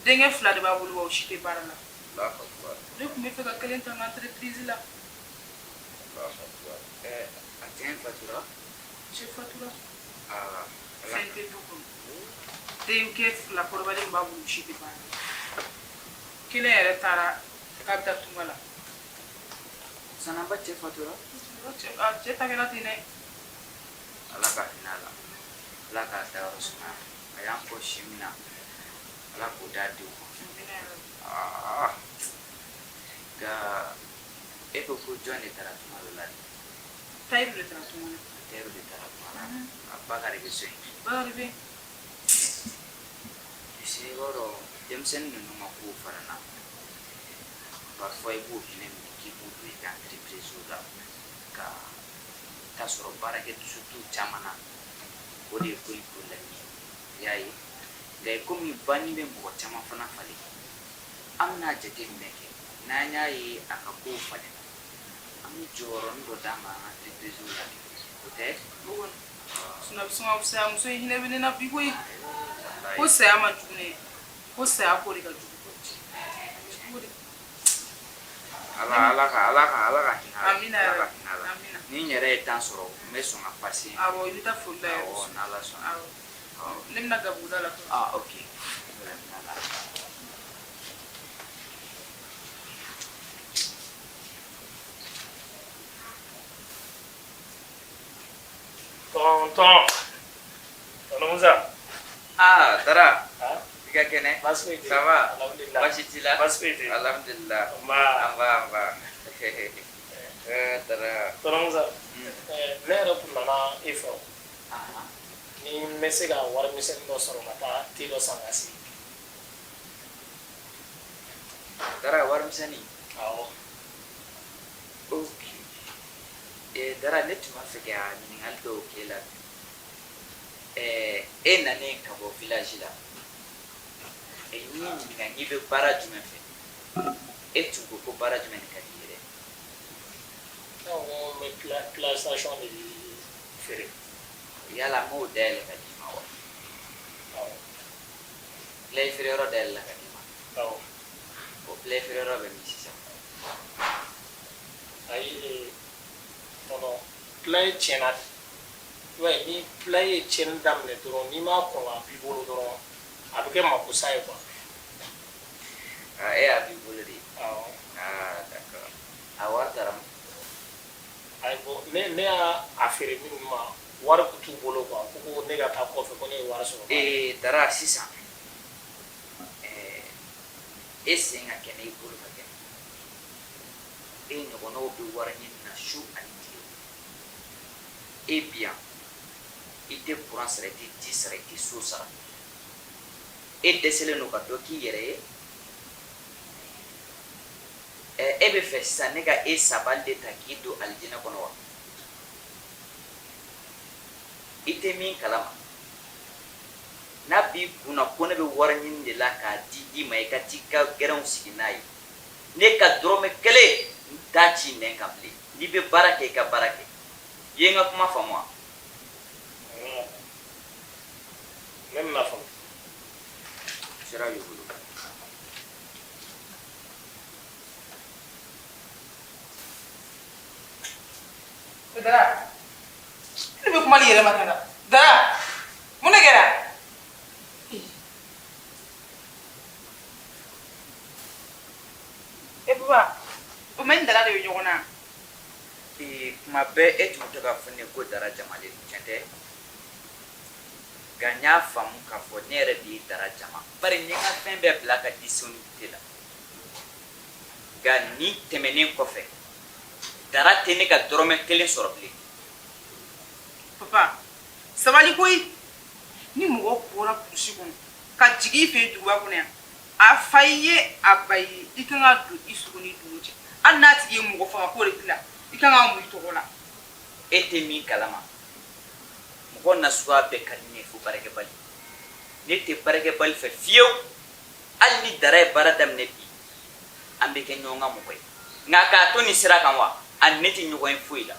Denkɛ fila de b'a bolo wa o si tɛ baara la. Allahu akbar. Ne tun bɛ fɛ ka kelen ta n ka entreprise la. Allahu akbar. A cɛ in fatura? Cɛ fatura. Ah, Ala. Fɛn tɛ du kɔnɔ. Denkɛ fila kɔrɔbalen b'a bolo, o si tɛ baara la. Kelen yɛrɛ taara k'a bɛ taa tunga la. Sanaba cɛ fatura? A cɛ ta kɛra ten dɛ. Ala ka hinɛ a la. Ala k'a dayɔrɔ sumaya. A y'an kɔ si min na, Ala k'o d'a denw ma. Ah. Nka e ko ko jɔn de taara tunga la? Tayiru de taara tunga la. Tayiru de taara tunga la. A Bakari bɛ so yen. Bakari bɛ yen. Tu sais, i b'a dɔn denmisɛnnin ninnu ka kow fara n na. Parfois i b'o hinɛ minɛ k'i b'u don i ka entreprise la ka taa sɔrɔ baarakɛ dusu t'u caman na. O de ye ko in problème ye. I y'a ye? Nka komi banni bɛ mɔgɔ caman fana falen, an bɛna jateminɛ kɛ. N'an y'a ye a ka kow falenna, an bɛ jɔyɔrɔnin dɔ d'a ma an ka entreprise la kɛ. O tɛ? O kɔni. Sinon a bɛ sin ka fisaya muso in hinɛ bɛ ne na bi koyi. Ko saya man jugu ne ye. Ko saya ko de ka jugu. Ala ala ka ala ka ala ka hinɛ a la. Amina Ala ka yarabi. hinɛ a la. Amina. Ni n yɛrɛ ye temps sɔrɔ n bɛ sɔn ka passer. Awɔ i bɛ taa foli la yɛrɛ. Awɔ n'Ala sɔnna. Awɔ. Ne bɛna gabuguda la fɔlɔ. Ah ok. Tonton. Tonton Musa. Ah Dara. I ka kɛnɛ? Baasi foyi tɛ yen. Ça va? Alhamdulillah. Baasi t'i la? Baasi foyi tɛ yen. Alhamdulillah. Nba. Anba anba. Eh Dara. Tonton Musa. Ne yɛrɛ tun nana e fɛ o. Ni n bɛ se ka wari misɛnnin dɔ sɔrɔ ka taa te dɔ san ka sigi. Dara wari misɛnnin? Awɔ. Ok. Eh Dara ne tun b'a fɛ ka ɲininkali dɔw k'e la. Eh e nanen ka bɔ village la. Eh n y'i ɲininka k'i bɛ baara jumɛn fɛ? E tun ko ko baara jumɛn de ka di i ye dɛ? Ne ko n bɛ PlayStation de feere. Yala n m'o dayɛlɛ ka d'i ma wa? Awɔ. Play feere yɔrɔ dayɛlɛla ka d'i ma? Awɔ. O play feere yɔrɔ bɛ min sisan? Ayi tonton play tiɲɛna de. I b'a ye ni play ye tiɲɛni daminɛ dɔrɔn n'i m'a kɔn k'a b'i bolo dɔrɔn a bɛ kɛ makosa ye quoi. Ah, e y'a b'i bolo de? Awɔ. Ah, d'accord. A wari taara min? Ayi bon ne y'a a feere minnu ma wari tun t'u bolo quoi ko ne ka taa kɔfɛ ko ne ye wari sɔrɔ. Ee Dara sisan ɛɛ e sen ka kɛnɛ i bolo ka kɛnɛ e ɲɔgɔnnaw bɛ wari ɲini na su ani tile e bi yan i tɛ kuran sara i tɛ ji sara i tɛ so sara e dɛsɛlen don ka dɔ k'i yɛrɛ ye ɛ e bɛ fɛ sisan ne ka e sabali de ta k'i don alijinɛ kɔnɔ wa i tɛ min kalama n'a b'i kun na ko ne bɛ wari ɲini de la k'a di i ma i ka t'i ka gɛrɛnw sigi n'a ye ne ka dɔrɔmɛ kelen n t'a ci nɛn kan bilen n'i bɛ baara kɛ i ka baara kɛ i ye n ka kuma faamu wa. Ne bɛna faamu. Sira b'i bolo. Dara, ne bɛ kuma yɛrɛ ma tan Dara, mun de kɛra? E Buba, o ma ni Dara de bɛ ɲɔgɔn na. Ee kuma bɛɛ e tun bɛ to k'a fɔ ne ye ko Dara jamalen don tiɲɛ tɛ? Nka n y'a faamu k'a fɔ ne yɛrɛ de ye Dara jama bari n ye n ka fɛn bɛɛ bila ka disponibilité la nka nin tɛmɛnen kɔfɛ Dara tɛ ne ka dɔrɔmɛ kelen sɔrɔ bilen. Papa, sabali koyi. Ni mɔgɔ bɔra burusi kɔnɔ ka jigin i fɛ yen duguba kɔnɔ yan, a fa i ye a ba i ye, i kan ka don i sogo n'i dogo cɛ. Hali n'a tigi ye mɔgɔ faga k'o de k'i la, i kan ka mun i tɔgɔ la. E tɛ min kalama mɔgɔ nasuguya bɛɛ ka di ne ye fo baarakɛbali. Ne tɛ baarakɛbali fɛ fiyewu. Hali ni Dara ye baara daminɛ bi, an bɛ kɛ ɲɔgɔn ka mɔgɔ ye. Nka k'a to nin sira kan wa, a ni ne tɛ ɲɔgɔn ye foyi la.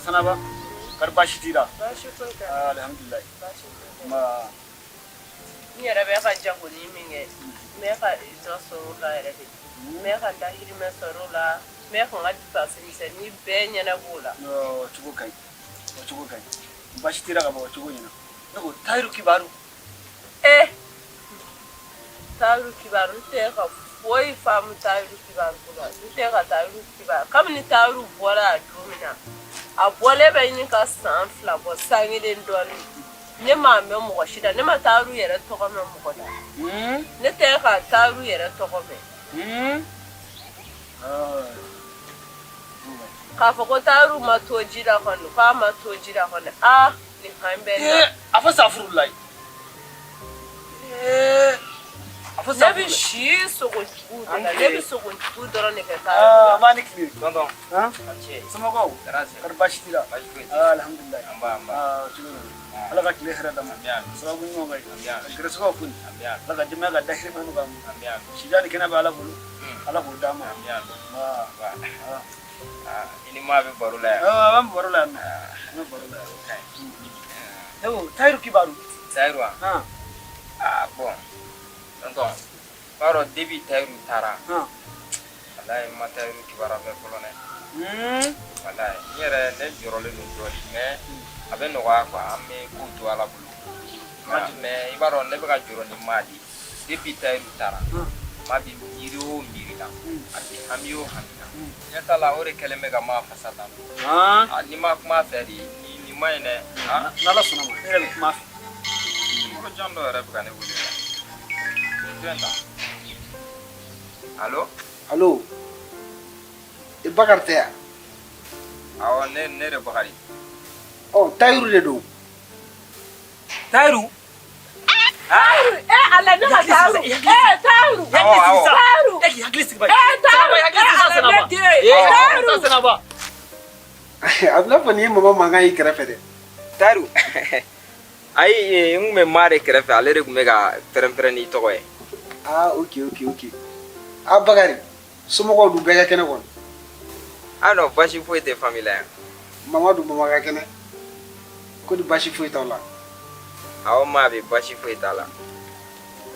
Sanaba, kari baasi t'i la? Baasi foyi tɛ. Alhamdulilayi. Baasi foyi tɛ. Nba. N yɛrɛ bɛ ka jagoni min kɛ, n bɛ ka dɔ sɔrɔ o la yɛrɛ de. N bɛ ka n dahirimɛ sɔrɔ o la, n bɛ ka n ka dépense misɛnnin bɛɛ ɲɛnabɔ o la. O cogo ka ɲi. O cogo ka ɲi. Baasi t'i la ka bɔ o cogo ɲɛna. Ne ko Tayiru kibaru. Eh! Tayiru kibaru n tɛ ka foyi faamu Tayiru kibaru ko la. N tɛ ka Tayiru kibaru. Kabini Tayiru bɔra yan don min na, a bɔlen bɛ ɲini ka san 2 bɔ, san kelen dɔɔnin. Ne m'a mɛn mɔgɔ si da. Ne ma Tayiru yɛrɛ tɔgɔ mɛn mɔgɔ da. Ne tɛ ka Tayiru yɛrɛ tɔgɔ mɛn. K'a fɔ ko Tayiru ma to ji la kɔni, k'a ma to ji la kɔni, aa nin hami bɛ n na. A fɔ safurulayi. Ne bɛ si sogo jugu de la, ne bɛ sogo jugu dɔrɔn de kɛ. Aa, an b'a ni tile. Tonton. Han? Somɔgɔw? Kɔri baasi t'i la? Aa, alhamdulilayi. Aa, cogo di? Ala ka tile hɛrɛ d'an ma. Sababu ɲuman b'a ye. Ka gɛrɛsɛgɛw foni. Ala ka denbaya ka dahirimɛ nɔgɔya an ma. Sijan ni kɛnɛya bɛ Ala bolo. Ala k'o d'an ma. Nba. I ni maa bɛ baro la yan. Awɔ, an bɛ baro la yan nɔ. An bɛ baro la yan. Ne ko Tayiru kibaru. Tayiru wa? Aa bon tonton, b'a dɔn depuis Tayiru taara. Walayi n ma Tayiru kibaruya mɛn fɔlɔ dɛ. Walayi n yɛrɛ ne jɔrɔlen don dɔɔnin mais a bɛ nɔgɔya quoi, an bɛ kow to Ala bolo. Mais i b'a dɔn ne bɛ ka jɔrɔ ni maa de ye. Depuis Tayiru taara, maa bɛ miiri o miiri la, a bɛ hami o hami na. Ɲɛ t'a la o de kɛlen bɛ ka maa fasa tan. N'i ma kuma a fɛ de nin man ɲi dɛ. N'Ala sɔnna ma, e yɛrɛ bɛ kuma a fɛ. Nimoro jan dɔ yɛrɛ bɛ ka ne wele dɛ. Jɔn ta? Allo? Allo? E Bakari tɛ yan? Awɔ, ne de Bakari. Ɔ, Tayiru de don. Tayiru? Tayiru, e Ala ne ka Tayiru, e Tayiru, Tayiru, e k'i hakili sigi ba. E Tayiru, e Ala ne den, Tayiru. A bɛ n'a fɔ nin ye mama mankan y'i kɛrɛfɛ dɛ. Tayiru, ayi n kun bɛ maa de kɛrɛfɛ, ale de kun bɛ ka pɛrɛn-pɛrɛn n'i tɔgɔ ye. Aa, ok ok ok. A Bakari, somɔgɔw dun bɛɛ ka kɛnɛ kɔni? Ah non, baasi foyi tɛ famille la yan. Mama dun, mama ka kɛnɛ? Ko ni baasi foyi t'aw la? Awɔ maa bɛ, baasi foyi t'a la.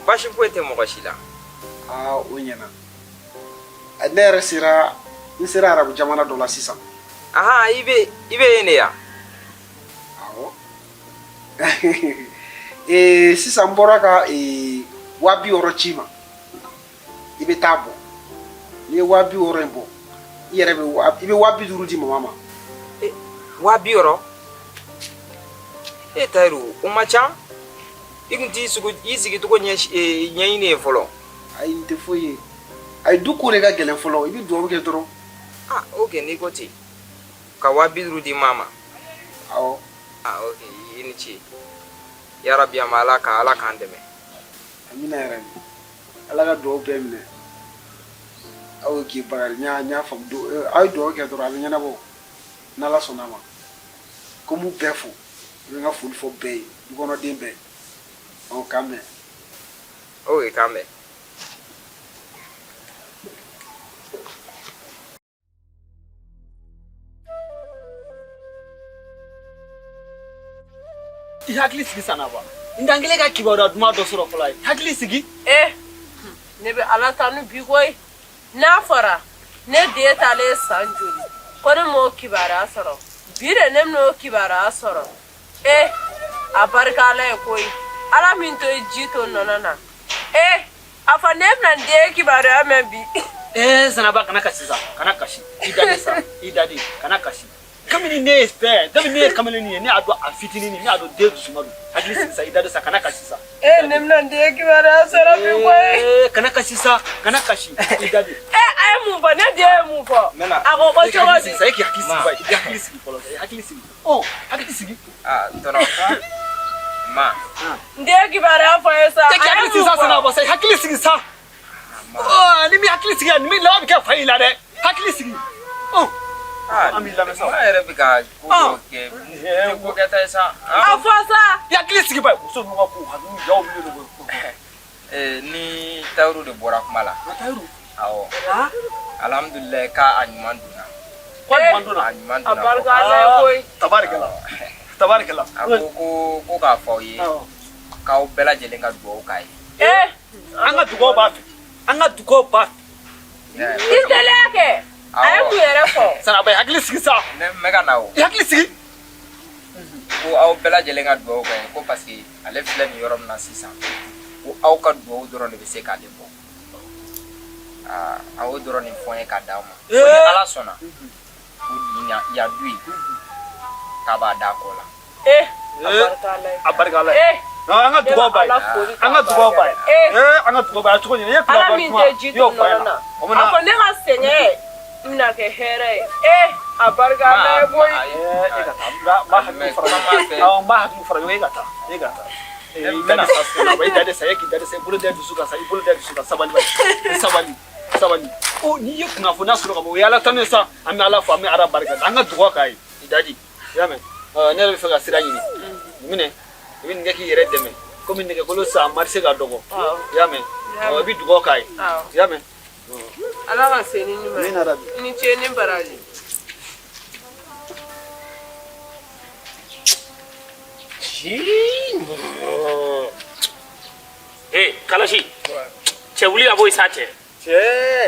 Baasi foyi tɛ mɔgɔ si la. Aa, o ɲɛna. Ne yɛrɛ sera, n sera arabu jamana dɔ la sisan. Ahan, i bɛ yen de yan? Awɔ. Ee, sisan n bɔra ka 60 000 ci ma. I bɛ taa bɔ. N'i ye 60 000 in bɔ, i yɛrɛ bɛ i bɛ 50 000 di mama ma. 60 000? E Tayiru, o man ca. I kun t'i sigi i sigicogo ɲɛɲini yen fɔlɔ. Ayi, n tɛ foyi ye. Ayi, du ko de ka gɛlɛn fɔlɔ, i bɛ dugawu kɛ dɔrɔn. Ah ok, n'i ko ten. Ka 50 000 di maa ma. Awɔ. Ah ok, i ni ce. Yarabi a ma Ala ka Ala k'an dɛmɛ. Amina yarabi. Ala ka dugawu bɛɛ minɛ. Aw k'i Bakari, n y'a faamu. Aw ye dugawu kɛ dɔrɔn, a bɛ ɲɛnabɔ n'Ala sɔnna a ma. Ko n b'u bɛɛ fo. I bɛ n ka foli fɔ bɛɛ ye, dukɔnɔden bɛɛ. Ɔ, k'an bɛn. Ok, k'an bɛn. I hakili sigi Sanaba. N dan kelen ka kibaruya duman dɔ sɔrɔ fɔlɔ ye. Hakili sigi. Eh, ne bɛ Ala tanu bi koyi. N'a fɔra ne den taalen san joli ko ne m'o kibaruya sɔrɔ, bi de ne bɛn'o kibaruya sɔrɔ. Eh, a barika Ala ye koyi, Ala min to ji to nɔnɔ na. Eh, a fɔ ne bɛna n den kibaruya mɛn bi. Eh, Sanaba, kana kasi sa, kana kasi. I dade sa, i dade, kana kasi. Kabini ne ye fɛn, kabini ne ye kamalennin ye, ne y'a dɔn a fitinin, ne y'a dɔn den dusuma don. Hakili sigi sa, i dade sa, kana kasi sa. Eh, ne bɛna n den kibaruya sɔrɔ bi koyi. Eh, kana kasi sa, kana kasi, i dade. Eh, a ye mun fɔ? Ne den ye mun fɔ? A ko ko cogo di? Sa, e k'i hakili sigi ba, i hakili sigi fɔlɔ, i hakili sigi. Ɔ, hakili sigi. Ah tɔnɔ, ma. N den kibaruya fɔ n ye sa. E k'i hakili sigi sa, Sanaba sa, i hakili sigi sa. Ɔ, ni m'i hakili sigi, ni min laban bɛ kɛ fa y'i la dɛ. Hakili sigi. Ɔ. An b'i lamɛn sa. Maa yɛrɛ bɛ ka ko dɔ kɛ, nin tɛ ko kɛta ye sa. A fɔ sa. I hakili sigi ba, muso ninnu ka ko hakili jaw wuli don. Ni Tayiru de bɔra kuma la. Tayiru? Awɔ. Alhamdulilayi, k'a ɲuman donna. Ko a ɲuman donna? A ɲuman donna. A barika Ala ye koyi. Tabarikala. Tabarikala. A ko ko k'a fɔ aw ye k'aw bɛɛ lajɛlen ka dugawu k'a ye. Eh. An ka dugawu b'a fɛ. An ka dugawu b'a fɛ. I teliya kɛ. A ye mun yɛrɛ fɔ? Sanaba, i hakili sigi sa. Ne bɛ ka na o. I hakili sigi. Ko aw bɛɛ lajɛlen ka dugawu k'a ye, ko parce que ale filɛ nin yɔrɔ min na sisan, ko aw ka dugawu dɔrɔn de bɛ se k'ale bɔ. Aa, a y'o dɔrɔn de fɔ n ye k'a d'aw ma. Ko ni Ala sɔnna, ko nin yan du in, k'a b'a d'a kɔ la. Eh, a barika Ala ye. A barika Ala ye. Eh. An ka dugawu b'a ye. An ka dugawu b'a ye. Eh. An ka dugawu b'a ye. A cogo ɲini, i ye Ala min tɛ ji i to y'o fɔ a nɔnɔ ɲɛna. na. O bɛna A fɔ ne ka sɛgɛn bɛna kɛ hɛrɛ ye. Eh, a barika Ala ye koyi. E ka taa, n b'a hakili fara ɲɔgɔn kan. Awɔ, n b'a hakili fara ɲɔgɔn kan. E ka taa, e ka taa. I da sa, i da de sa, e k'i da de sa, i bolo da dusu kan sa, i bolo da dusu kan, sabali bani, sabali, sabali. O n'i ye kunnafoniya sɔrɔ ka ban, o ye Ala tanu ye sa, an bɛ Ala fo, an bɛ Ala barika da, an ka dugawu k'a ye. I daji, i y'a mɛn? Ne yɛrɛ bɛ fɛ ka sira ɲini. Nin minɛ, i bɛ nin kɛ k'i yɛrɛ dɛmɛ. Komi nɛgɛkolo san, a marché ka dɔgɔ. I y'a mɛn? I bɛ dugawu k'a ye. I y'a mɛn? Ala ka se ni ɲuman ye. Amina rabi. I ni ce ni baraji. Ee Kalasi, cɛ wuli ka bɔ yen sa cɛ. Cɛ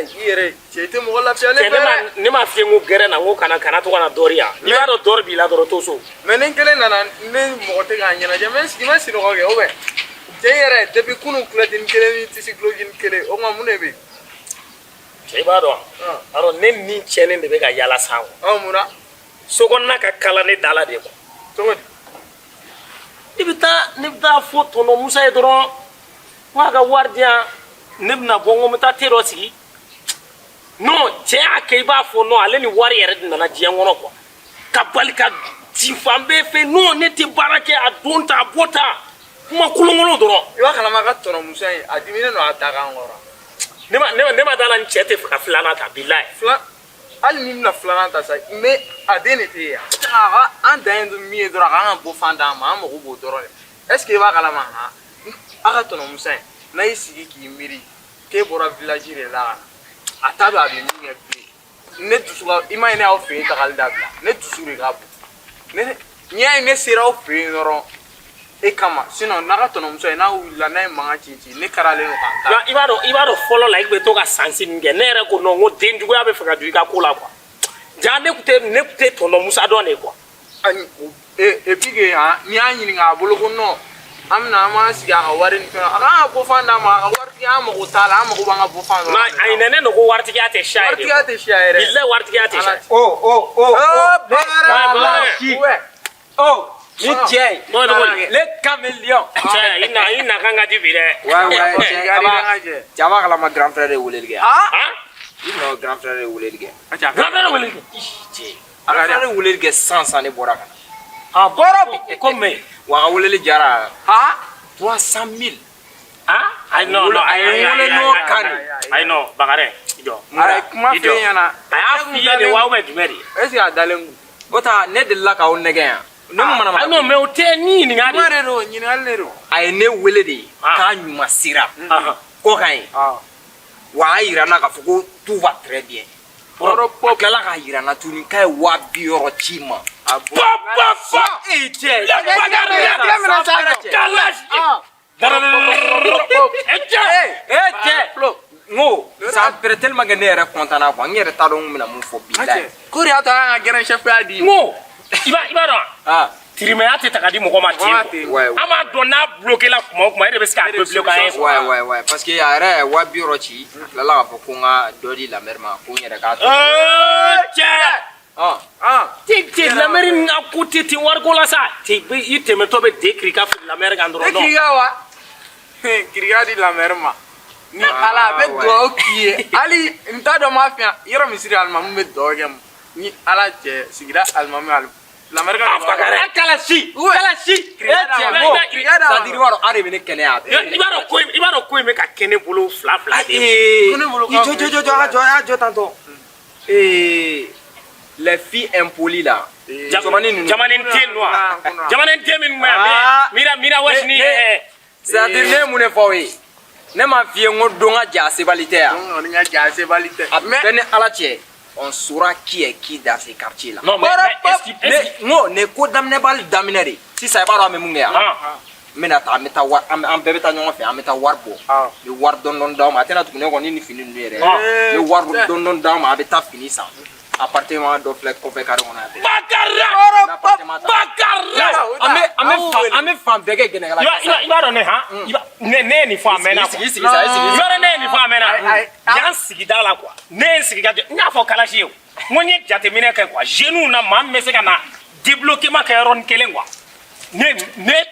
i yɛrɛ cɛ i tɛ mɔgɔ lafiyalen Cɛ ne ma ne ma f'i ye n ko gɛrɛn na n ko kana to ka na dɔɔri yan. N'i b'a dɔn dɔɔri b'i la dɔrɔn to so. Mais ni n kelen nana ne mɔgɔ tɛ k'a ɲɛnajɛ n bɛ sigi n bɛ sunɔgɔ kɛ ou bien cɛ i yɛrɛ depuis kunun culotte kelen ni tisi gulokini kelen o tuma mun de bɛ yen. Cɛ i b'a dɔn a dɔn ne ni cɛnin de bɛ ka yala san o. Mun na. Sokɔnɔna ka kalan ne da la de quoi. Cogo di. Ne bɛ taa fɔ tonton Musa ye dɔrɔn ko a ka wari di yan, ne bɛna bɔ n ko n bɛ taa te dɔ sigi. Non, cɛ y'a kɛ i b'a fɔ non, ale ni wari yɛrɛ de nana diɲɛ kɔnɔ quoi. Ka bali ka ci fan bɛɛ fɛ, non, ne tɛ baara kɛ, a don ta a bɔ ta, kuma kolonkolon dɔrɔn. I b'a kalama ka tonton Musa in a diminen don a ta kan kɔrɔ. Ne ma da la, ni cɛ tɛ fɛ ka filanan ta, bilayi. Fila hali ni bɛna filanan ta sa, mais a den de tɛ yen a ka an dan ye min ye dɔrɔn, a kan ka bɔ fan d'an ma, an mago b'o dɔrɔn de. Est ce que i b'a kalama han, a ka tonton Musa in n'a y'i sigi k'i miiri k'e bɔra village de la ka na, a t'a dɔn a bɛ min kɛ bilen. Ne dusu ka i ma ye, ne y'aw fɛ yen tagali dabila, ne dusu de ka bon. Ne n'i y'a ye ne sera aw fɛ yen dɔrɔn e kama, sinon n'a ka tonton Musa in n'a wulila n'a ye mankan ci ci, ne karalen don k'an ta. I b'a dɔn fɔlɔ la i tun bɛ to ka sansi min kɛ, ne yɛrɛ ko non, n ko den juguya bɛ fɛ ka don i ka ko la quoi. Ja ne tun tɛ tonton Musa dɔn de quoi. Ayi, et puis que han, n'i y'a ɲininka a bolo ko non, an bɛna an b'an sigi a ka wari ni fɛn, a kan ka bɔ fan d'a ma, a ka waritigi an mago t'a la, an mago b'an ka bɔ fan dɔrɔn. Na a ɲinɛnen don ko waritigiya tɛ siya ye de. Waritigiya tɛ siya yɛrɛ. Bilayi, waritigiya tɛ siya ye. O o o o. Bakari. O ni cɛ ye. Bon, bon. Le caméléon. Cɛ, i na kan ka di bi dɛ. Ouais, cɛ aba cɛ a b'a kalama grand frère ye weleli kɛ. Ah. I nɔ grand frère ye weleli kɛ. Grand frère weleli kɛ. Cɛ, grand frère ye weleli kɛ sisan sisan, ne bɔra ka na. Ah, bɔra ko mais. Wa a ka weleli jara. Ah. 300 000. Ah, ayi non non. A ye n wele n'o kan de. Ayi non, Bakari, i jɔ. A ye kuma I f'e jɔ. ɲɛna. A y'a f'i ye de wa ou bien jumɛn de? Est ce que a dalen kun? O ta ne delila k'aw nɛgɛ yan. Ne ma mana. Ayi non, mais o tɛ ni ɲininka de. Kuma de don, ɲininkali de don. A ye ne wele de k'a ɲuman sera kɔ kan ye. Wa a yira n na k'a fɔ ko tout va très bien. A tilala k'a yira n na tuguni k'a ye 60 000 ci n ma. Pa pa pa. E cɛ. Bakari. Kalash. E cɛ. E cɛ. N ko ça me plaît tellement que ne yɛrɛ content na quoi, n yɛrɛ t'a dɔn n bɛna mun fɔ bilayi. Ko de y'a to an ka gɛrɛn chef y'a di. N ko i b'a dɔn Ah. tirimɛya tɛ ta ka di mɔgɔ ma ten quoi. Ouais, ouais. An b'a dɔn n'a bloqué la kuma o kuma, e de bɛ se k'a débloquer an ye. Ouais, parce que a yɛrɛ ye 60 000 ci, a tilala k'a fɔ ko n ka dɔ di la mère ma, ko n yɛrɛ k'a to. Ee cɛ. Ah. Ah. Cɛ, la mère nin ka ko tɛ ten wariko la sa. Cɛ, i tɛmɛtɔ bɛ den kirika fili la mère kan dɔrɔn. Ne kirika wa? Kirika di la mère ma. Ni Ala a bɛ dugawu k'i ye. Hali n t'a dɔn n m'a f'i ɲɛna, yɔrɔ misiri alimami bɛ dugawu kɛ ni Ala cɛ sigida alimami la mère ka dugawu Bakari. A kalasi kalasi e cɛ ko c'est à dire i b'a dɔn a de bɛ ne kɛnɛya. I b'a dɔn ko in bɛ ka kɛ ne bolo fila fila de ye. Ee, Ko ne bolo i jɔ jɔ jɔ jɔ, a jɔ a jɔ tantɔ. Ee, les filles impolies là. Musomanin ninnu. Jamanen den ninnu wa? Jamanen den minnu bɛ yan, Ah. Mira Mira Wasi ni. C'est à dire ne ye mun de fɔ aw ye? Ne m'a f'i ye n ko don ka ja sebali tɛ yan. Don kɔni ka ja sebali tɛ. A bɛɛ ni Ala cɛ, on saura qui est qui dans ces quartiers là. Non, mais est-ce que Ne n ko nin ko daminɛ b'ale daminɛ de. Sisan i b'a dɔn an bɛ mun kɛ yan? Ah. N bɛna taa, an bɛ taa wari, an bɛɛ bɛ taa ɲɔgɔn fɛ, an bɛ taa wari bɔ. N bɛ wari dɔɔni dɔɔni d'aw ma, a tɛna tugu ne kɔ ni nin fini ninnu yɛrɛ. N bɛ wari dɔɔni dɔɔni d'aw ma, a bɛ taa fini san. Appartement dɔ filɛ kɔfɛ carré kɔnɔ yan. Bakari. Appartement ta. Bakari. An bɛ fan bɛɛ kɛ gɛnɛkala. I b'a dɔn ne han, ne ye nin fɔ a mɛnna quoi. I sigi sa, i sigi. I b'a dɔn ne ye nin fɔ a mɛnna. Yan sigida la quoi, ne ye n sigi ka n y'a fɔ Kalasi ye o. N ko n ye jateminɛ kɛ quoi, jeunes na maa min bɛ se ka na débloquement kɛ yɔrɔnin kelen quoi. Ne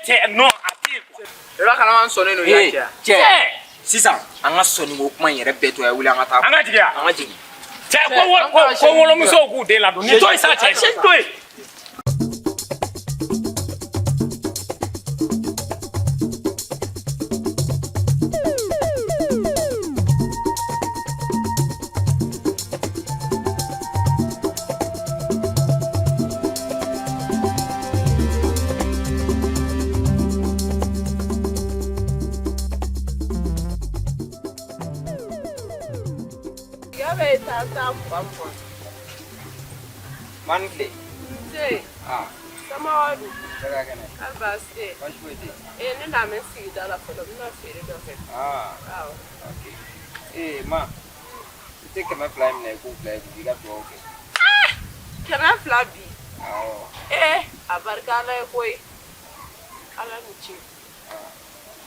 tɛ, non, a tɛ yen quoi. I b'a kalama n sɔnnen don i Ee ka cɛ. cɛ, sisan an ka sɔnniko kuma in yɛrɛ bɛɛ to yan, wuli an ka taa. An ka jigin yan. An ka jigin. Cɛ, ko wolomusow k'u den ladon. Nin to yen sa cɛ, nin to yen. bɛɛ ye tan tan mugan mugan. Ma ni tile. Nse. Ah. Somɔgɔw dun? Bɛɛ ka kɛnɛ. Kari baasi tɛ yen? Baasi foyi tɛ yen. Ee ne na bɛ sigida la fɔlɔ n bɛna feere dɔ kɛ. Ah. Awɔ. Ok. Ee ma, i tɛ 200 in minɛ i k'o bila i kun i ka dugawu kɛ. 200 bi? Awɔ. Ee a barika Ala ye koyi. Ala ni ce.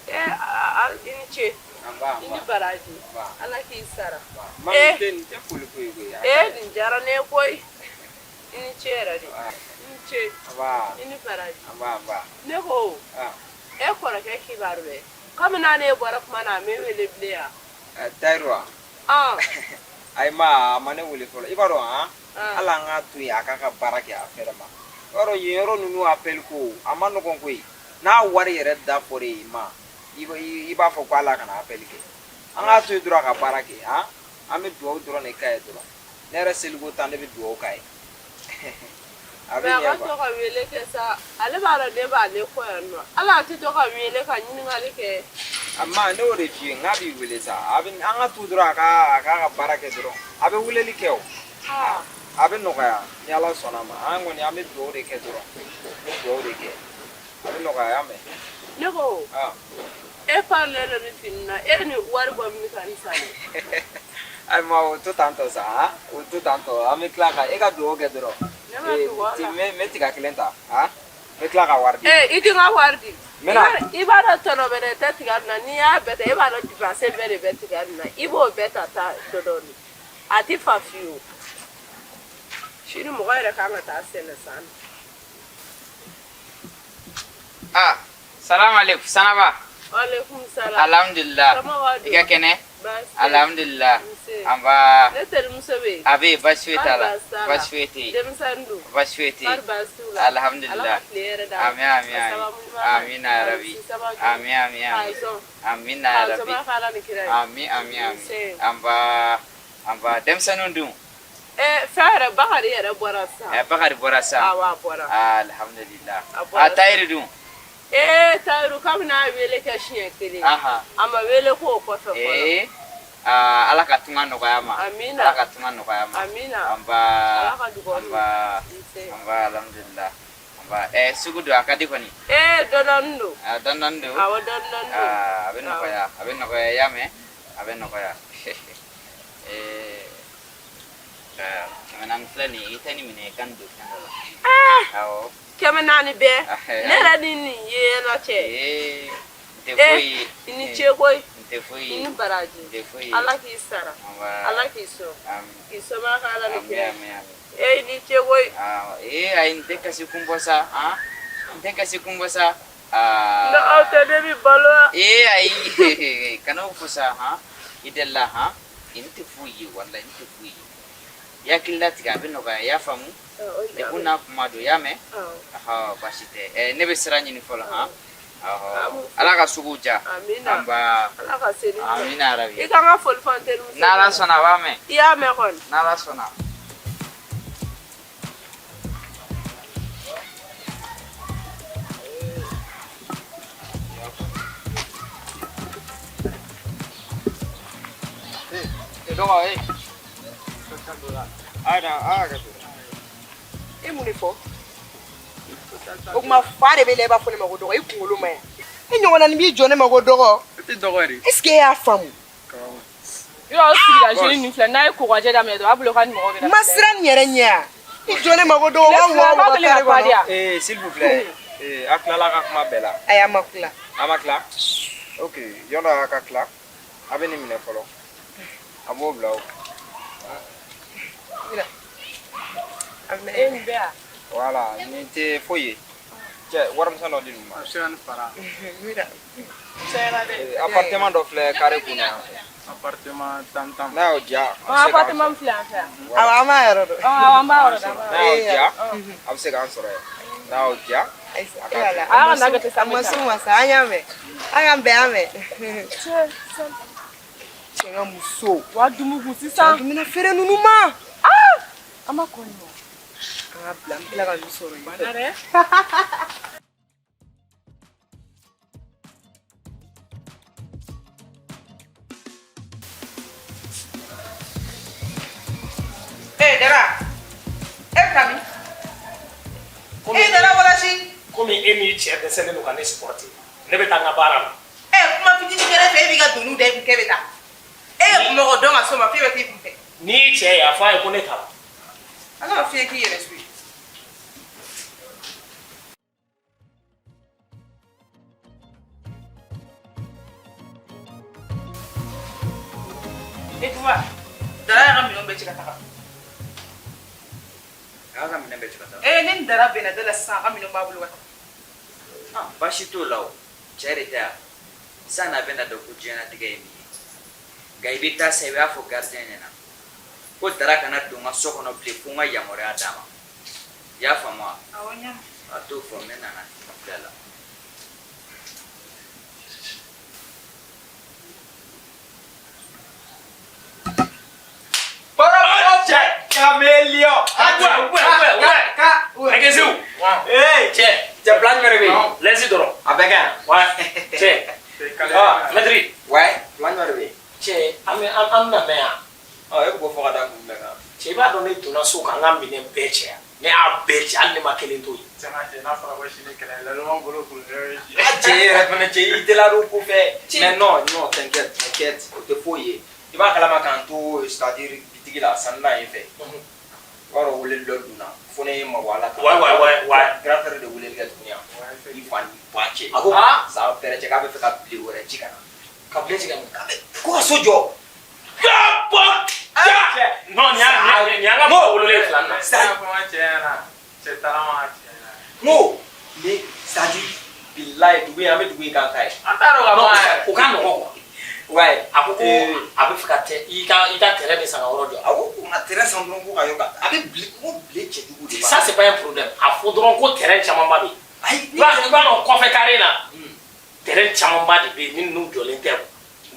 Ee i ni ce. I ni baraji. Ala k'i sara. Ma nin tɛ nin tɛ foli ko ye koyi. Ee nin diyara ne ye koyi. I ni ce yɛrɛ de. I ni ce. I ni baraji. Ne ko e kɔrɔkɛ kibaru bɛ kabini n'ale bɔra kuma na a m'e wele bilen yan. Tayiru wa? Ayi ma a ma ne wele fɔlɔ i b'a dɔn han hali an k'a to yen a k'a ka baara kɛ a fɛrɛ ma i b'a dɔn yen yɔrɔ ninnu appel ko a ma nɔgɔn koyi n'a wari yɛrɛ da fɔra e ye ma i b'a fɔ ko hali a kana appel kɛ an k'a to yen dɔrɔn a ka baara kɛ han an bɛ dugawu dɔrɔn de k'a ye dɔrɔn ne yɛrɛ seliko tan ne bɛ dugawu k'a ye a bɛ a ɲɛ ka quoi to ka wele kɛ sa ale b'a dɔn ne b'ale kɔ yan nɔ hali a tɛ to ka wele ka ɲininkali kɛ. A ma ne y'o de f'i ye n k'a b'i wele sa a bɛ an ka to dɔrɔn a ka a k'a ka baara kɛ dɔrɔn a bɛ weleli kɛ o a bɛ nɔgɔya ni Ala sɔnna a ma an kɔni an bɛ dugawu de kɛ dɔrɔn an bɛ dugawu de kɛ a bɛ nɔgɔya y'a mɛn. Ne ko e parilen don ni fini na e ni wari bɔ min ka nin san dɛ. Ayi ma o to tan tɔ sa o to tan tɔ an bɛ tila ka e ka dugawu kɛ dɔrɔn. Ne ma tugu a la. N bɛ tiga kelen ta n bɛ tila ka wari di. Ee i tɛ n ka wari di. N bɛna. I b'a dɔn tɔnɔ bɛrɛ tɛ tiga nin na n'i y'a bɛɛ ta e b'a dɔn dépense bɛɛ de bɛ tiga nin na i b'o bɛɛ ta taa dɔɔnin a tɛ fa fiyewu sini mɔgɔ yɛrɛ kan ka taa sɛnɛ san na. Ah, salam alaikum, Sanaba. Alaikum salam. Alhamdulillah. Somɔgɔw dun? I ka kɛnɛ? Baasi tɛ. Alhamdulillah. Nse. An ba. Ne terimuso bɛ yen? A bɛ yen, baasi foyi t'a la. Kɔri baasi t'a la? Baasi foyi tɛ yen. Denmisɛnnin dun? Baasi foyi tɛ yen. Kɔri baasi t'u la? Alhamdulillah. Ala ka tile hɛrɛ d'an ma. Amin, amin, Ka amin. sababu ɲuman k'an ye. Amin ya Rabbi. Ka si sababu ɲuman. Amin, amin, amin. K'a sɔn. Amin ya K'a Rabbi. sɔn k'a Ala ni kira ye. Amin, amin, amin. Nse. An ba. An ba. Denmisɛnninw dun? Ee fɛn yɛrɛ Bakari yɛrɛ bɔra sisan. Ɛ Bakari bɔra sisan. Awɔ a bɔra. Ah, alhamdulillah. A bɔra. A Tayiru dun? Ee Tayiru kabini a ye wele kɛ siɲɛ kelen. Aha. A ma wele k'o kɔfɛ fɔlɔ. Ee aa Ala ka tunga nɔgɔya ma. Amina. Ala ka tunga nɔgɔya ma. Amina. An ba. Ala ka dugawu An ba. Nse. An ba alhamdulillah. An ba. Ɛ sugu don a ka di kɔni. Ee dɔɔni don. A dɔɔni dɔɔni don. Awɔ dɔɔni dɔɔni don. Aa a bɛ nɔgɔya a bɛ nɔgɔya i y'a mɛn a bɛ nɔgɔya. Ee 400 filɛ nin ye i tɛ nin minɛ i ka nin don fɛn dɔ la. Awɔ. 400 bɛɛ ne yɛrɛ ni nin ye la cɛ. Ee n tɛ foyi ye. I ni ce koyi. N tɛ foyi ye. I ni baraji. N tɛ foyi ye. Ala k'i sara. Ala k'i sɔn. K'i sɔn ka Ala ni kira. Ee i ni ce koyi. Ee ayi n tɛ kasi kun bɔ sa n tɛ kasi kun bɔ sa. Aa. N'aw tɛ ne bɛ balo wa. Ee ayi kana o fɔ sa i delila i tɛ foyi ye walayi n tɛ foyi ye. I hakili latigɛ a bɛ nɔgɔya i y'a faamu. Degun n'a kuma don i y'a mɛn. Baasi tɛ ne bɛ sira ɲini fɔlɔ Ala ka sugu diya. Amina. Anba. Ala ka se ni Amina yarabi. I ka n ka foli fɔ n terimuso. N'Ala sɔnna a b'a mɛn. I y'a mɛn kɔni. N'Ala sɔnna. Dɔgɔ e. A na a ka to. E mun de fɔ? O tuma fa de b'e la e b'a fɔ ne ma ko dɔgɔ, i kunkolo ma ɲi. E ɲɔgɔnna nin b'i jɔ ne ma ko dɔgɔ. E tɛ dɔgɔ yɛrɛ. Est ce que e y'a faamu? Yɔrɔ aw sigida jeune ninnu filɛ n'a ye kokajɛ daminɛ dɔrɔn a bolo k'a ni mɔgɔ bɛ Ma siran nin yɛrɛ ɲɛ yan. I jɔ ne ma ko dɔgɔ, wa wa wa kare kɔnɔ. Ee s'il vous plaît. Ee a tilala ka kuma bɛɛ la. Ayi a ma tila. A ma tila? Ok yɔrɔ a ka tila. A bɛ nin minɛ fɔlɔ. A b'o bila o. E nin bɛ yan. Voilà nin tɛ foyi ye. Cɛ warimisɛn dɔ di ninnu ma. A bɛ se ka nin fara. Appartement dɔ filɛ carré kun na yan. Appartement tan tan. N'a y'o diya. A bɛ se k'an Appartement filɛ yan fɛ yan. Awɔ an b'a yɔrɔ dɔn. Awɔ an b'a yɔrɔ dɔn. N'a y'o diya a bɛ se k'an sɔrɔ yen. N'a y'o diya. A ma s'o ma sa an y'a mɛn. An y'an bɛn an mɛn. Cɛ ka muso. Wa dumugu sisan. Dumuni feere ninnu ma. An ma kɔn ɲɔ. An ka bila an bɛ tila ka ninnu sɔrɔ yen. Bana dɛ. Eh Dara, e bɛ taa min? E Dara walasi. Komi e n'i cɛ dɛsɛlen don ka ne supporter, ne bɛ taa n ka baara la. Ɛ kuma fitinin kɛrɛ fɛ, e b'i ka doniw da i kun k'e bɛ taa. E ye mɔgɔ dɔn ka s'o ma f'e bɛ t'i kun fɛ. N'i y'i cɛ ye, a fɔ a ye ko ne taara. Ala ka fiɲɛ k'i yɛrɛ su ye. E Tuba, Dara y'a ka minɛnw bɛɛ cɛ ka taga. A y'a ka minɛn bɛɛ cɛ ka taa. Ee ne ni Dara bɛnna da la sisan, a ka minɛnw b'a bolo ka taga. Ah, baasi t'o la o, cɛ de tɛ yan. Sisan a bɛna dɔn ko diɲɛlatigɛ ye min ye. Nka i bɛ taa sa, i b'a fɔ gardien ɲɛna ko Dara kana don n ka so kɔnɔ bilen fo n ka yamaruya d'a ma. I y'a faamu wa? Awɔ, n y'a mɛn. A t'o fɔ, n bɛ na n ka bila la. Caméléon. Ouais. Ɛgɛsew. Hey, Cɛ. Cɛ plan jumɛn de bɛ yen? Lɛsi dɔrɔn. A bɛɛ ka ɲi. Ouais. Cɛ. Ah, Maître. Ouais, plan jumɛn de bɛ yen? Cɛ, an bɛ an bɛna mɛn yan. Ɔ, e bɛ k'o fɔ ka da kun jumɛn kan? Cɛ, i b'a dɔn ne donna so ka n ka minɛn bɛɛ cɛ yan. Ne y'a bɛɛ cɛ, hali ne ma kelen to yen. Cɛ n'a fɔra ko sini kɛlɛ laloma bolo kun A cɛ yɛrɛ fɛnɛ cɛ i teliyara o ko fɛ. Mais non, non, t'inquiète, t'inquiète, o tɛ foyi ye. I b'a kalama k'an to, c'est-à-dire bitigi la sanni na yen fɛ. I b'a dɔn weleli dɔ donna fo ne ye mabɔ a la. Ouais. Grand frère de weleli kɛ tuguni yan. I fa ni ba cɛ. A ko San pɛrɛ cɛ k'a bɛ fɛ ka bile wɛrɛ ci ka na. Ka bilen ci ka na. Ko ka so jɔ. Non, nin y'an ka mɔgɔ wololen fila nin na. Cɛ taara ma cɛ ɲɛna. N ko ni, c'est-à-dire bilayi, dugu in, an bɛ dugu in kan ta ye. An t'a dɔn ka Non, ban yɛrɛ. o ka nɔgɔn quoi. Ouais. A ko ko a bɛ fɛ ka tɛ i ka terrain de san ka yɔrɔ jɔ. A ko ko n ka terrain san dɔrɔn ko ka yɔrɔ a bɛ bile ko bile cɛjugu de b'a. Ça, c'est pas un problème. A fɔ dɔrɔn ko terrain camanba bɛ yen. Ayi. I b'a dɔn kɔfɛ carré la, terrain camanba de bɛ yen minnu jɔlen tɛ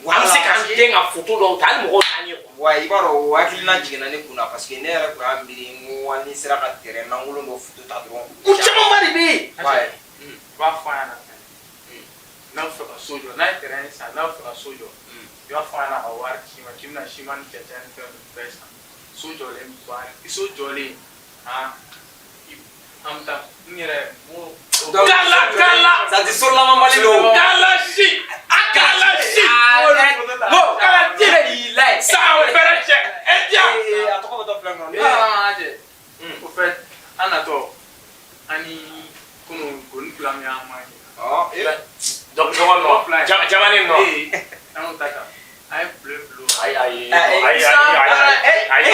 quoi. An bɛ se k'an den ka photo dɔw ta, hali mɔgɔw t'an ye quoi. Wa i b'a dɔn o hakilina jiginna ne kun na parce que ne yɛrɛ tun y'a miiri n ko ni sera ka terrain lankolon dɔ photo ta dɔrɔn. Ko camanba de bɛ yen. Ouais. I b'a fɔ a ɲɛna fɛnɛ, n'a bɛ fɛ ka so jɔ, n'a ye terrain san, n'a bɛ fɛ ka so jɔ, i b'a fɔ a ɲɛna ka wari ci ma k'i bɛna siman ni cɛncɛn ni fɛn ninnu bɛɛ san. So jɔlen ban, so jɔlen, han, an bɛ taa n yɛrɛ n ko. Kala kala. C'est-à-dire solamabali don. Kala si. Kala si. Mo kala ji. Bilayi. San wɛrɛ cɛ. E diya. A tɔgɔ bɛ tɔ filɛ nin kɔnɔ. Ah, cɛ. Au fait, an natɔ, an ni kunun goni fila min y'an maa ye. Ɔ, e. Dɔgɔ nɔ. Jamani nɔ. Ee, an y'o ta kan. An ye bile bilo. Ayi ayi ayi ayi ayi.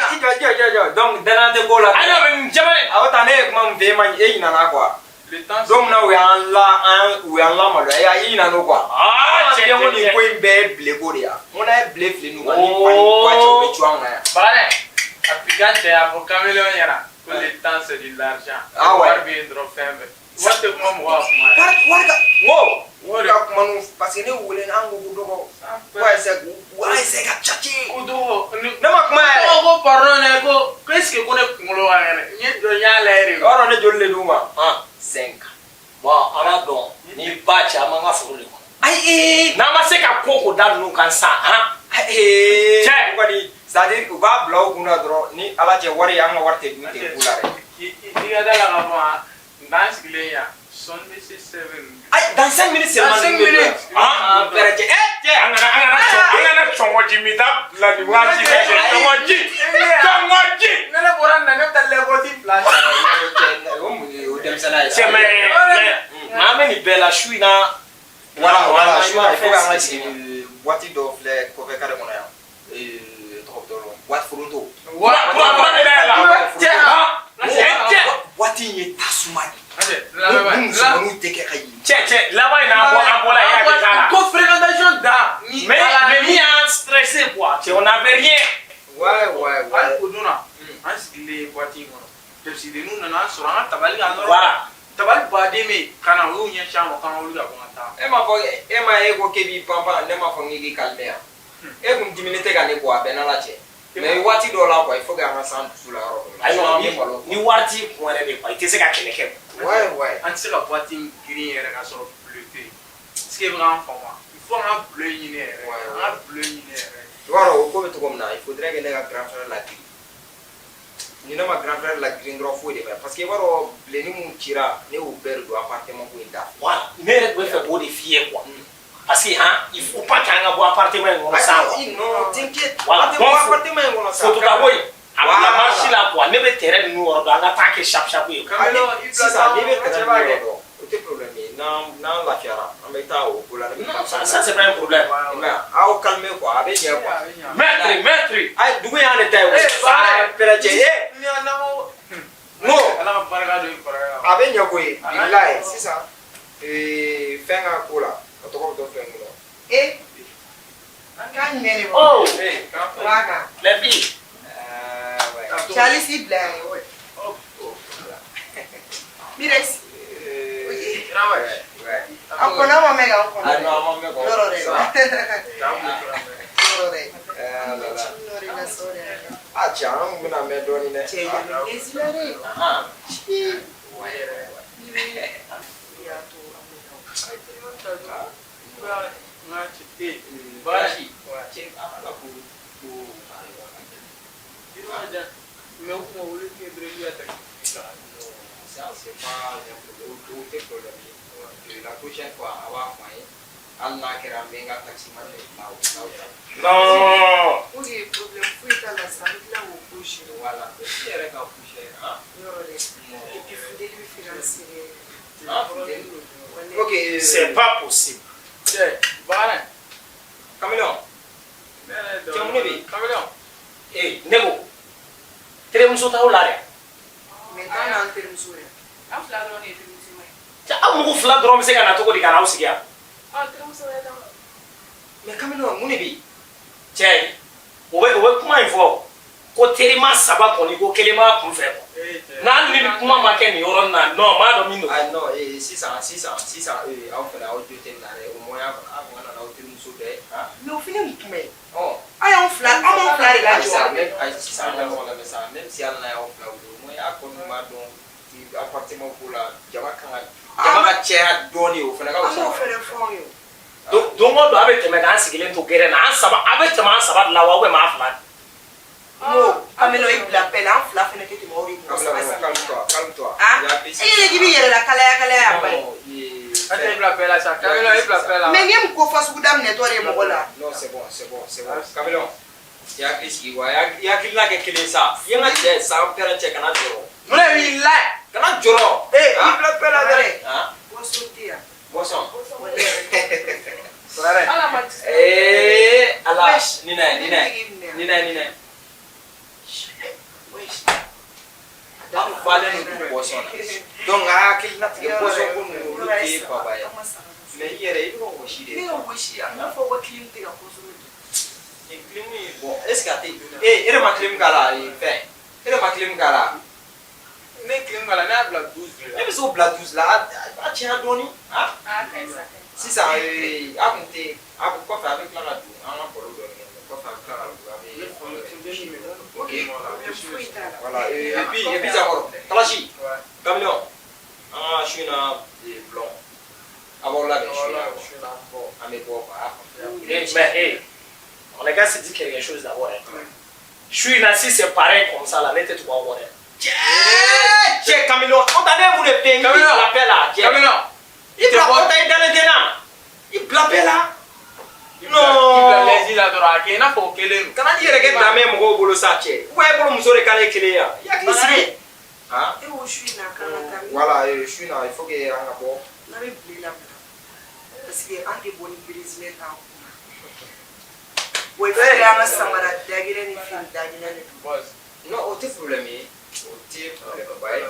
I jɔ jɔ jɔ jɔ, donc danaya tɛ ko la. Ayi, non, mais jamani. Awɔ, tan ne ye kuma min fɔ e ma, e ɲinɛna quoi. Le temps. Don min na u y'an la an u y'an lamaloya, e ɲinɛna o quoi. Ah, cɛ ko cɛ nin cɛ. ko in bɛɛ ye bile ko de ye. N ko n'a ye bile fili ninnu kan, ni fa ni ba cɛ, u bɛ cu an kan yan. Bagarɛ, a pikan cɛ y'a fɔ caméléon ɲɛna ko le temps, c'est de l'argent. Ah ouais. Wari bɛ yen dɔrɔn, fɛn bɛɛ. Wari tɛ kuma mɔgɔ ka kuma yɛrɛ. Wari ka n ko wari ka kuma n'u parce que ne wele an ko ko dɔgɔ ko a essayer u a essayer ka tchatcher. Ko dɔgɔ ni. Ne ma kuma yɛrɛ. Dɔgɔ ko pardon dɛ, ko est ce que ko ne kunkolo ka kɛnɛ, n ye jɔ n y'a lajɛ de. I b'a dɔn ne joli de d'u ma? 5. Bon, an b'a dɔn ni ba cɛ, an b'an ka foro de kɔnɔ. Ayi. N'an ma se ka ko ko da ninnu kan sisan, han. Ee. Cɛ. U kɔni, c'est à dire u b'a bila u kun na dɔrɔn, ni Ala cɛ, wari, an ka wari tɛ dun ten ku la dɛ. I ka da la k'a fɔ han, n'an sigilen yan, sɔnni bɛ se 7. Ayi, dans 5 minutes seulement. Dans 5 minutes. Ah, pɛrɛ cɛ, ɛ cɛ. An kana cɔngɔji mi ta bila nin waati la cɛ, cɔngɔji cɔngɔji. Ne ne bɔra nin na, ne bɛ taa lɛbɔti fila san. O mun ye o denmisɛnninya ye? Cɛ, mais an bɛ nin bɛɛ la su in na. Voilà, su in na, il faut k'an ka sigi boîte dɔ filɛ kɔfɛ carré kɔnɔ yan. Tɔgɔ bɛ dɔ boîte foronto. Kura kura kura bɛ dayɛlɛ la. Cɛ. Ah, cɛ. Boîte in ye tasuma de ye. Lamɛn. Ni musomaninw tɛ kɛ ka yen. Cɛ, laban in na, an bɔla yen, hakili t'a la. Ko fréquentation da. Mais min y'an stressé quoi, cɛ, on n'avait rien. Ouais. Hali o don na, an sigilen boîte in kɔnɔ, pepsidenninw nana an sɔrɔ an ka tabali kan dɔrɔn. Voilà. Tabali baden bɛ yen ka na, u y'u ɲɛsin an ma k'an ka wuli ka bɔ ka taa. E m'a fɔ e ma, e ko k'e b'i pan pan, ne m'a fɔ k'i k'i calmer yan. E kun diminen tɛ ka ne bɔ, a bɛɛ n'Ala cɛ. Mais waati dɔw la quoi, il faut que an ka s'an dusu la yɔrɔ dɔ la. Ayi Sinon, an bɛ non, malo. ni wari t'i kun yɛrɛ de quoi, i tɛ se ka kɛlɛ kɛ. Ouais. An tɛ se ka boîte in girin yɛrɛ ka sɔrɔ bleu tɛ yen. Est ce que i bɛ k'an faamu wa? Il faut an ka bleu ɲini yɛrɛ. Ouais, An ka bleu ɲini yɛrɛ. I b'a dɔn o ko bɛ cogo min na, il faudrait que ne ka grand frère lagirin. Ni ne ma grand frère lagirin dɔrɔn, foyi de bɛ, parce que i b'a dɔn bilenni mun cira, ne y'o bɛɛ de don appartement ko in da. Voilà, ne yɛrɛ tun bɛ fɛ k'o de f'i ye quoi, parce que hein, il faut pas k'an ka bɔ appartement in kɔnɔ sa quoi. Non, t'inquiète. Voilà. An tɛ Donc bɔ appartement in kɔnɔ sa. Photo ta ko in, a bila Voilà. marche la quoi. Ne bɛ terrain ninnu yɔrɔ dɔn, an ka taa kɛ sharp sharp ye quoi. Sisan n'i bɛ terrain ninnu yɔrɔ dɔn, o tɛ problème ye. N'an lafiyara, an bɛ taa o ko la. Non, ça c'est pas un problème. Mais aw calmer quoi, a bɛ ɲɛ quoi. Maître, maître. Ayi, dugu y'an de ta ye koyi. Aa, pɛrɛ cɛ e. Non. Ala ka barika don i kɔrɔkɛ la. A bɛ ɲɛ koyi, bilayi. Sisan fɛn ka ko la, a tɔgɔ bɛ to fɛn kɔnɔ. E, k'an jumɛn de bɔ? Oh. Wa kan. Les filles. Charlie si bila yan ye. Mirex. A kɔnɔ ma mɛn k'an kɔnɔ. Ah non, a ma mɛn kɔ. Yɔrɔ dɛ. Ça va. Yɔrɔ dɛ. Ah là là. Ah cɛ, an kun bɛna mɛn dɔɔnin dɛ. Cɛ, yɛlɛ la dɛ. Ahan. Ci. Ouais. Y'a to an bɛ taa. Baasi. Cɛ, a b'a la ko ko. Mais o kuma olu tɛ Brésil ya ta. Ça, c'est pas un problème, o tɛ problème ye. La prochaine fois, a b'a fɔ an ye. Hali n'a kɛra n bɛ n ka taximan de bila o t'aw ta. Non. O de ye problème foyi t'a la sisan, an bɛ tila k'o ko gérer. Voilà. I yɛrɛ ka poussière, hein? Yɔrɔ dɛ. Et puis funteni bɛ fɛ ka n sɛgɛn. Hein, funteni? Ok. C'est pas possible. Cɛ, baara. Caméléon. Cɛ, mun de bɛ yen? Caméléon. Eh, ne ko terimuso t'aw la dɛ. Mais t'an n'an terimuso yɛrɛ. An fila dɔrɔn de ye terimuso ye. Cɛ, aw mɔgɔ fila dɔrɔn bɛ se ka na cogo di ka n'aw sigi yan? Ɔ, terimuso wɛrɛ t'anw na. Mais Caméléon, mun de bɛ yen? Cɛ, u bɛ kuma in fɔ ko terima saba kɔni, ko kelen b'a kun fɛ quoi. N'hali ni kuma ma kɛ nin yɔrɔnin na, non, n b'a dɔn min don. Ah non, sisan sisan sisan, aw fana, aw jo tɛ nin na dɛ. Au moins aw kun ka na n'aw terimuso bɛɛ ye. Ah. Mais o fana ye mun kuma ye? Ɔ. Aw y'anw fila, aw m'anw fila de lajɔ. Sisan même, ayi, sisan an ka ɲɔgɔn lamɛn sa, même si hali n'a y'aw fila wele, au moins aw kɔni b'a dɔn appartement ko la, jama ka caya dɔɔnin, o fana ka An fisa. b'o fana fɔ anw ye o. Don o don a bɛ tɛmɛ k'an sigilen to gɛrɛn na, an saba, a bɛ tɛmɛ an saba de la wa, ou bien maa fila de? N ko Caméléon, i bila paix la, an fila fana tɛ tɛmɛ aw de mɔgɔ saba Calme-toi, sigi. calme-toi, calme-toi. Ah, Il y a e yɛrɛ k'i b'i yɛrɛ la kalaya kalaya a ba ye. A tɛ bila paix la sa. Caméléon, i bila paix la. Mais n'i ye mun ko fasugu daminɛtɔ de ye mɔgɔ la. Non, c'est bon, c'est bon, c'est bon. Caméléon, i hakili sigi wa, i hakilina kɛ kelen sa. I ye n ka cɛ san pɛrɛn cɛ, kana jɔrɔ. Mun de b'i la? Kana jɔrɔ. Eh, i bila paix la dɛ. Ah, Boisson tɛ yan. boisson. Baara. Ala ma Eh, ala, Wesh. Nina, Nina, Nina, Nina. Wesh. Aw falen don boisson na. Donc a hakilina tigɛ boisson ko ninnu, olu tɛ baba ye. Mais i yɛrɛ, i bɛ ka wɔsi de. Ne ka wɔsi, a n'a fɔ ko clim tɛ ka consommer. Nin clim in, bon, est ce que a tɛ e de ma clim k'a la fɛn? E de ma clim k'a la? Ne clim k'a la, ne y'a bila 12 de la. Ne bɛ se k'o bila 12 la, a cɛya dɔɔni. Ah. A ka ɲi sa. Sisan a kun tɛ a kun kɔfɛ, a bɛ tila ka don an ka baro dɔɔni kɛ, kɔfɛ a bɛ tila ka don, a bɛ. Ok. Foyi t'a la. Voilà, et puis Zakɔrɔ, Kalasi, Caméléon, an ka su in na bulon, a b'aw labɛn su in na, an bɛ bɔ quoi, a y'a faamu. Eh, mais hey, on est qu'à se dire quelque chose d'abord. Hein. Je suis là, si c'est pareil comme ça, là, ne tɛ tugu aw kɔ dɛ. Cɛ Caméléon, o ta ne ye mun de fɛ yen? I bila bɛɛ la, cɛ. Caméléon. I bila o ta, i dalen tɛ n na. I bila bɛɛ la. I bila lɛsi la dɔrɔn, a kɛ i n'a fɔ o kelen don. Kana n'i yɛrɛ kɛ danbe mɔgɔw bolo sa, cɛ. Ou bien e bolo muso de k'ale kelen ye wa? I hakili sigi. Ah. E ko su in na k'an ka taa min? Voilà, su in na, il faut que an ka bɔ. N'a bɛ bile labila. Parce que an tɛ bɔ ni brésilien t'an kunna. Wa il faut que an ka samara dagɛlɛn ni fini dagɛlɛn de don. Non, o tɛ problème ye. O tɛ problème ba ye.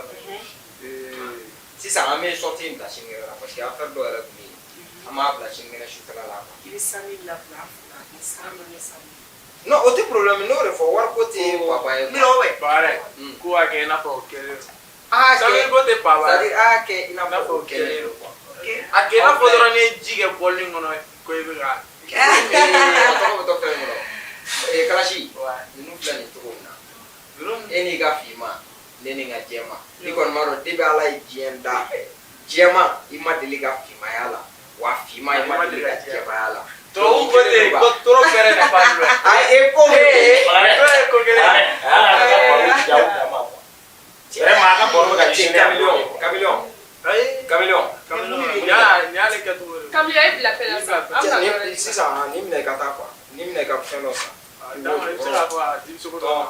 Sisan an bɛ sortie in bila sinikɛnɛ la, parce que affaire dɔw yɛrɛ tun bɛ yen. An b'a bila sinikɛnɛ sufɛla la quoi. I bɛ sanu labila an fila ni sanu ni sanu. Non, o tɛ problème ye, n'o de fɔ, wariko tɛ papa ye. Minɛ o bɛ. Baara ko ka kɛ i n'a fɔ o kelen don. A kɛ Sabali ko tɛ papa ye. C'est à dire a y'a kɛ i n'a fɔ o kelen don quoi. A kɛ i n'a fɔ dɔrɔn n'i ye ji kɛ bɔlini kɔnɔ ko i bɛ ka. A tɔgɔ bɛ to fɛn kɔnɔ. Kalasi, ninnu filɛ nin cogo min na. E n'i ka finman, ne ni n ka jɛman. N'i kɔni b'a dɔn depuis Ala ye diɲɛ da, jɛman i ma deli ka finmanya la, wa finman i ma deli ka jɛmanya la. Tubabuw ko ten. ten ko trop fɛrɛ de pas loin. Ayi, e ko bɛ ten. Ko ye ko kelen ye. Vraiment, a ka baro bɛ ka Cɛ, ɲɛsin ne ma. Kamiliyɔn, Kamiliyɔn. Kamiliyɔn. Nin y'ale kɛcogo de ye. Kamiliyɔn, e bila fɛn na sisan. An bɛna dɔ wɛrɛ Ni sisan nin minɛ i ka taa quoi. Nin minɛ i ka fɛn dɔ san. I bɛ se k'a fɔ a di sogo dɔ ma.